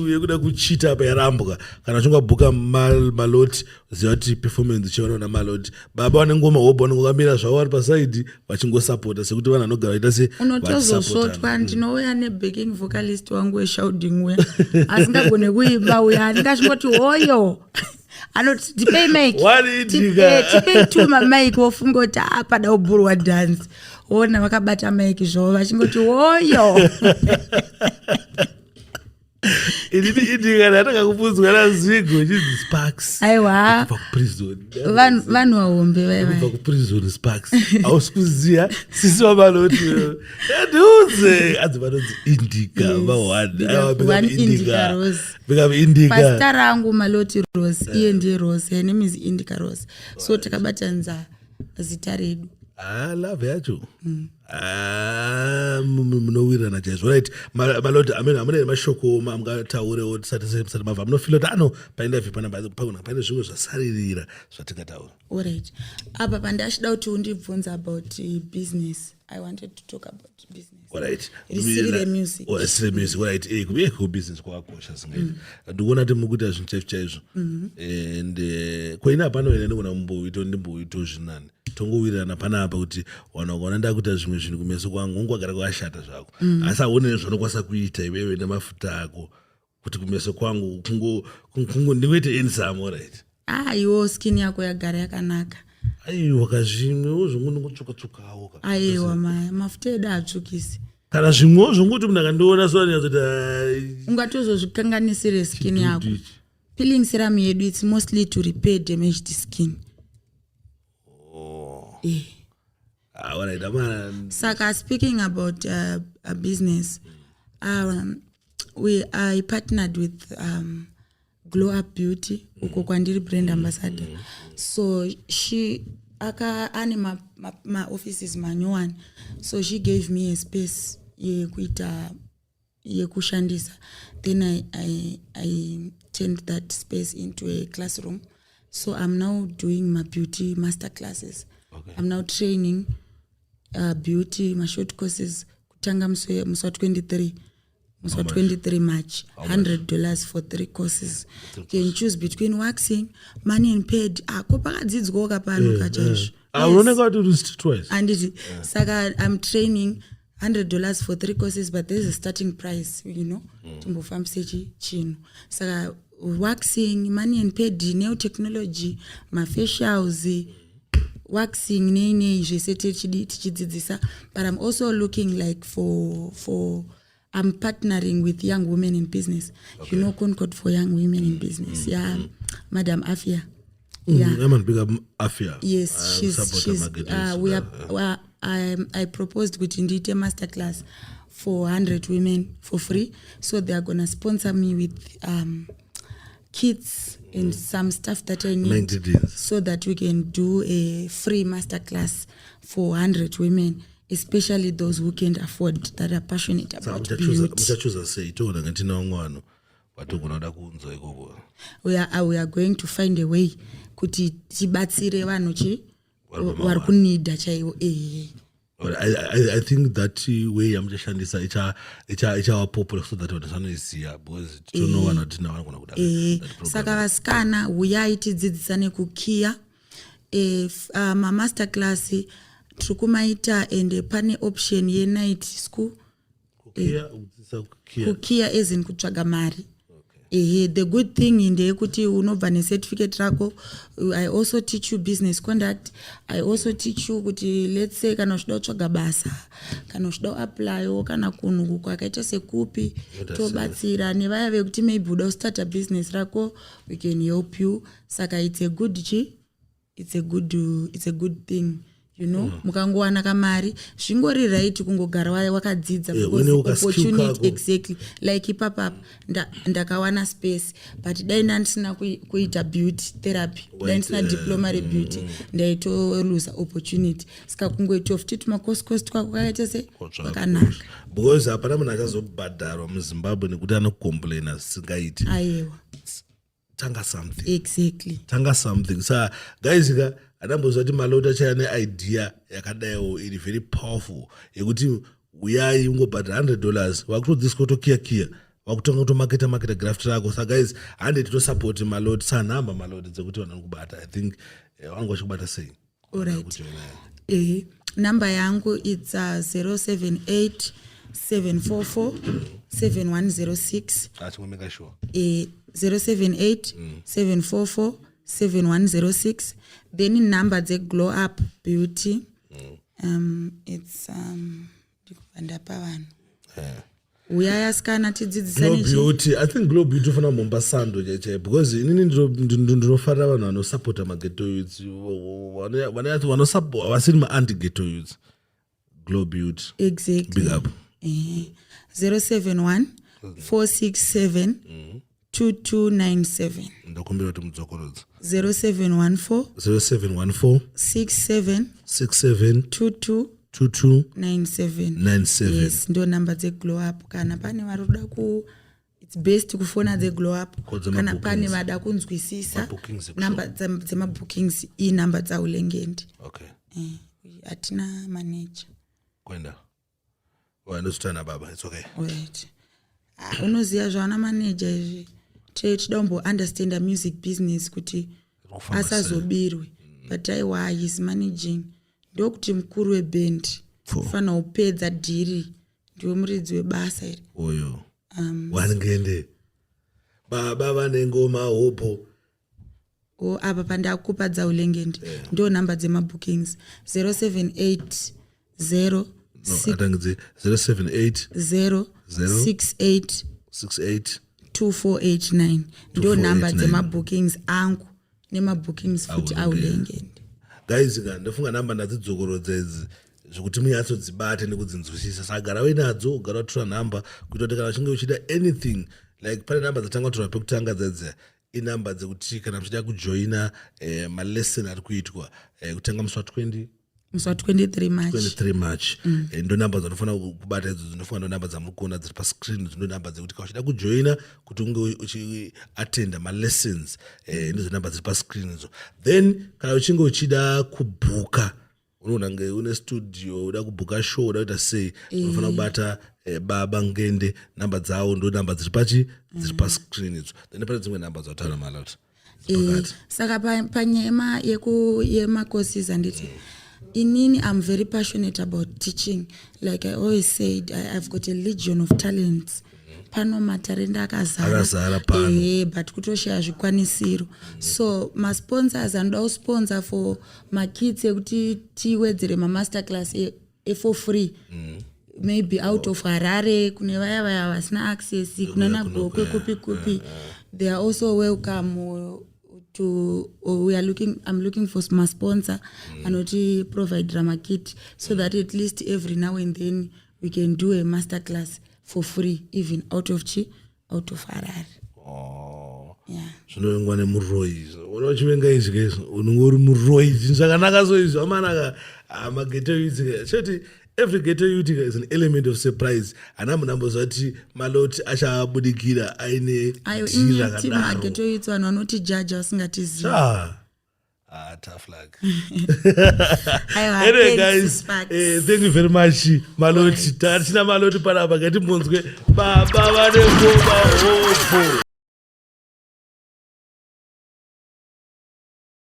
yekuda kuchita apa yarambwa. Kana uchinge wabhuka Maloti, ziva kuti performance uchiona na Maloti baba vane ngoma hobho, vanenge vakamira zvavo vari pasaidi vachingosapota, sekuti vanhu vanogara vaita se Unotozosvotwa. Ndinouya nebacking vocalist wangu weshouting uya asingagone kuimba uya, anenge achingoti hoyo, anoti tipei mic. Waniitika. Tipei two mamic, wofunga kuti apada kubhurwa dhansi, wona vakabata mic zvavo vachingoti hoyo. Inini Indica ndatanga kupunzwa naZigo chinzi Sparks. Aiwa. Kubva kuprison. Vanhu vahombe Kubva vaivai. kuprison, Sparks. Hausi kuziya sisi vamanoti ndiudze anzi vanonzi Indica va1. Big up one Indica Rose. Big up Indica. Pazita rangu Maloti Rose, iye ndiye Rose. Her name is Indica Rose, so takabatanidza zita redu. Ah, love yacho. Ah, munowirirana chaizvo. Right, Maloti, amene amune mashoko mungataurewo tisati musati mabva? Munofila kuti ano painterview pana pagona paine zvimwe zvasaririra zvatingataura? Alright, apa pandachida kuti undibvunza about business, I wanted to talk about business. Alright. Risiri remusic. Oh, risiri remusic, alright. Kuve kubusiness kwakakosha singaiti. Ndikuona kuti muri kuita zvinhu chaizvo chaizvo and kwaine hapana ine ndogona kumboito ndimboito zvinani, tongowirirana panapa kuti vanhu vakaona ndakuita zvimwe zvinhu kumeso kwangu ungwagara kwakashata zvako, asi haone zvaunokwanisa kuita iwewe nemafuta ako kuti kumeso kwangu kungo ndingoite ensam, alright? Ah, iwo skin yako yagara yakanaka. Aiwa, kazvimwewo zvongonongotsvuka-tsvukawo. Aiwa, mafuta edu haatsvukisi. Kana zvimwewo zvonguti munhu akandiona so anyatsoti Ungatozozvikanganisire skin yako. Peeling serum yedu, it's mostly to repair damaged skin. Alright, amana. Saka speaking about a business, we I partnered with Glow Up Beauty, uko kwandiri brand ambassador. So she aka ane maoffices ma manyowani, so she gave me a space yekuita, yekushandisa. Then I turned that space into a classroom, so I'm now doing my beauty master classes. I'm now training beauty mashort courses kutanga musi wa23, musi wa23 March. $100 for three courses. You can choose between waxing, mani and pad. Ako pakadzidzwawo kapano kachaizvo. Ah, unooneka kuti uri streetwise. Anditi saka I'm training, $100 for three courses, but there's a starting price timbofambise chinhu. Saka waxing, mani and pad, nail technology, mafacials, waxing, nei nei, zvese tichidzidzisa. But I'm also looking like for I'm partnering with Young Women in Business, okay. You know Concord for Young Women in Business, yeah, Madam Afia, yeah. I'm big up Afia. Yes. She's Support she's marketing. We are, I proposed kuti ndiite master class for 100 women for free, so they are gonna sponsor me with kits and some stuff that I need Ingredients. So that we can do a free master class for 100 women, especially those who can't afford, that are passionate Saka about beauty. Muchachuza sei? Toona ngati vamwe vanhu vatogona kuda kunzwa ikoko. We are going to find a way kuti tibatsire vanhu chi Vari pamawara. Vari kunida chaivo, ehe. But I think that way yamuchashandisa ichava popular so that vanhu vanoiziva, because tinowana kuti tina vanogona kuda that program. Saka vasikana, huyai tidzidzisane kukiya. Mamaster class tiri kumaita, ende pane option yenight school. Kukiya, kudzidzisa kukiya? Kukiya as in kutsvaga mari, ehe. The good thing ndeyekuti unobva necertificate rako. I also teach you business conduct. I also teach you kuti, let's say, kana uchida kutsvaga basa, kana uchida kuapplywo kana kunhu kwakaita sekupi, tobatsira. Nevaya vekuti maybe uda kustarta business rako, we can help you. Saka it's a good chi it's a good thing. Mukangowana kamari, zvingori right kungogara wakadzidza because Uine ka skill opportunity kako. Exactly, like ipapapa ndakawana space, but dai ndandisina kuita beauty therapy, dai ndisina diploma rebeauty, ndaitoluza opportunity. Saka kungoitawo futi tumakosi-kosi twako kakaita se kwakanaka. Because hapana munhu achazobhadharwa muZimbabwe nekuti anocomplaina zvisingaiti. Aiwa. Tanga something. Exactly. Tanga something. Sa guys ka, handamboziva kuti Maloti achaya neidea yakadaiwo iri very powerful yekuti uyai ungobhadhara $100, vakutodzidziswa kutokiya kiya, vakutanga kutomaketa maketa graft rako. Sa guys, hande titosapoti Maloti. Sa nhamba, Maloti, dzekuti vanhu vanokubata, I think vanenge vachikubata sei? Alright. Kuti wena- Ehe, namba yangu it's 078 744 7106. Ah, chingomeka sure. 078 744 7106. Then number dzeGlow Up Beauty, it's ndikubva ndapa vanhu. Uyai asikana, tidzidzisane. Glow Beauty, I think Glow Beauty ofana mumba sando chaichai, because inini ndinofarira vanhu vanosapota maghetto youths, vasiri maanti ghetto youths. Glow Beauty. Exactly. Big up. 071 467 2297. Ndakumbira kuti mudzokorodza. 0714 0714 67 67 22 22 97. 97. Yes, ndo namba dzeglow up. Kana pane vari kuda ku, it's best kufona dzeglow up. Ko Kana dzemabookings? pane vada kunzwisisa Mabookings ekushow. namba dzemabookings, inamba dzaUlengendi. Hatina manager. Kwenda ndozvitana baba, it's okay. Right. Ah, unoziva zvaana manager izvi, tinoda kumbounderstanda music business kuti Kufamba sei? asazobirwe, but aiwa, he's managing. Ndokuti mukuru webhendi Pfo. fanira kupedza dhiri, ndiwe muridzi webasa iri. Oyo waningende baba vane ngoma hopo. O apa pandakupa dzaUlengendi, ndo namba dzemabookings: 078 0 No, atangidze 078 0 0 68 68 2489, ndo namba 2489. dzemabookings angu nemabookings futi AuLengendi. AuLengendi. Guys ka, ndofunga namba ndadzidzokorodza idzi zvekuti munyatsodzibate nekudzinzwisisa. Saka gara uinadzo, ugara watora nhamba kuita kuti kana uchinge uchida anything, like pane namba dzatanga kutora pekutanga dzadza, inamba dzekuti kana muchida kujoina malesson ari kuitwa kutanga musi wa20 Musi wa23 March. 23 March. Ndo namba dzanofanira kubata idzodzo. Ndinofunga ndo namba dzamuri kuona dziri pascreen, ndo namba dzekuti kana uchida kujoina kuti unge uchiatenda malessons, ndidzo namba dziri pascreen idzo. Then kana uchinge uchida kubhuka, unoona nge une studio, uda kubhuka show, uda kuita sei, unofanira kubata baba Ngende. Namba dzavo ndo namba dziri pachi, dziri pascreen idzo. Then pane dzimwe namba dzataura Malot. Saka panyaya yemacourses, handiti inini I'm very passionate about teaching. Like I always said, I've got a legion of talents pano, matarenda akazara. Akazara pano. But kutoshaya zvikwanisiro. So masponsors anoda kusponsor for makits ekuti tiwedzere mamaster class efor free, maybe out of Harare, kune vaya vaya vasina access kuna naGokwe, kupi kupi, they are also welcome to we are looking, I'm looking for masponsor anoti providera makit so that at least every now and then we can do a master class for free, even out of chi, out of Harare. Oh. Yeah. Zvinovengwa nemuroi. Una uchivenga izvi kaizvi, unenge uri muroi. Zvinhu zvakanaka so izvi amanaka. Maghetto youth choti every ghetto youth is an element of surprise. Hana munhu ambozva kuti Maloti achabudikira aine Ayo dhiri inyaya rakadaro. maghetto youth, vanhu vanoti jaja vasingatizivi. Ah. Ah, tough luck. Aiwa, Anyway, thanks, guys, Sparks. Thank you very much, Maloti. Tachina Maloti panapa, ngatimbonzwe baba vane ngoma hopo.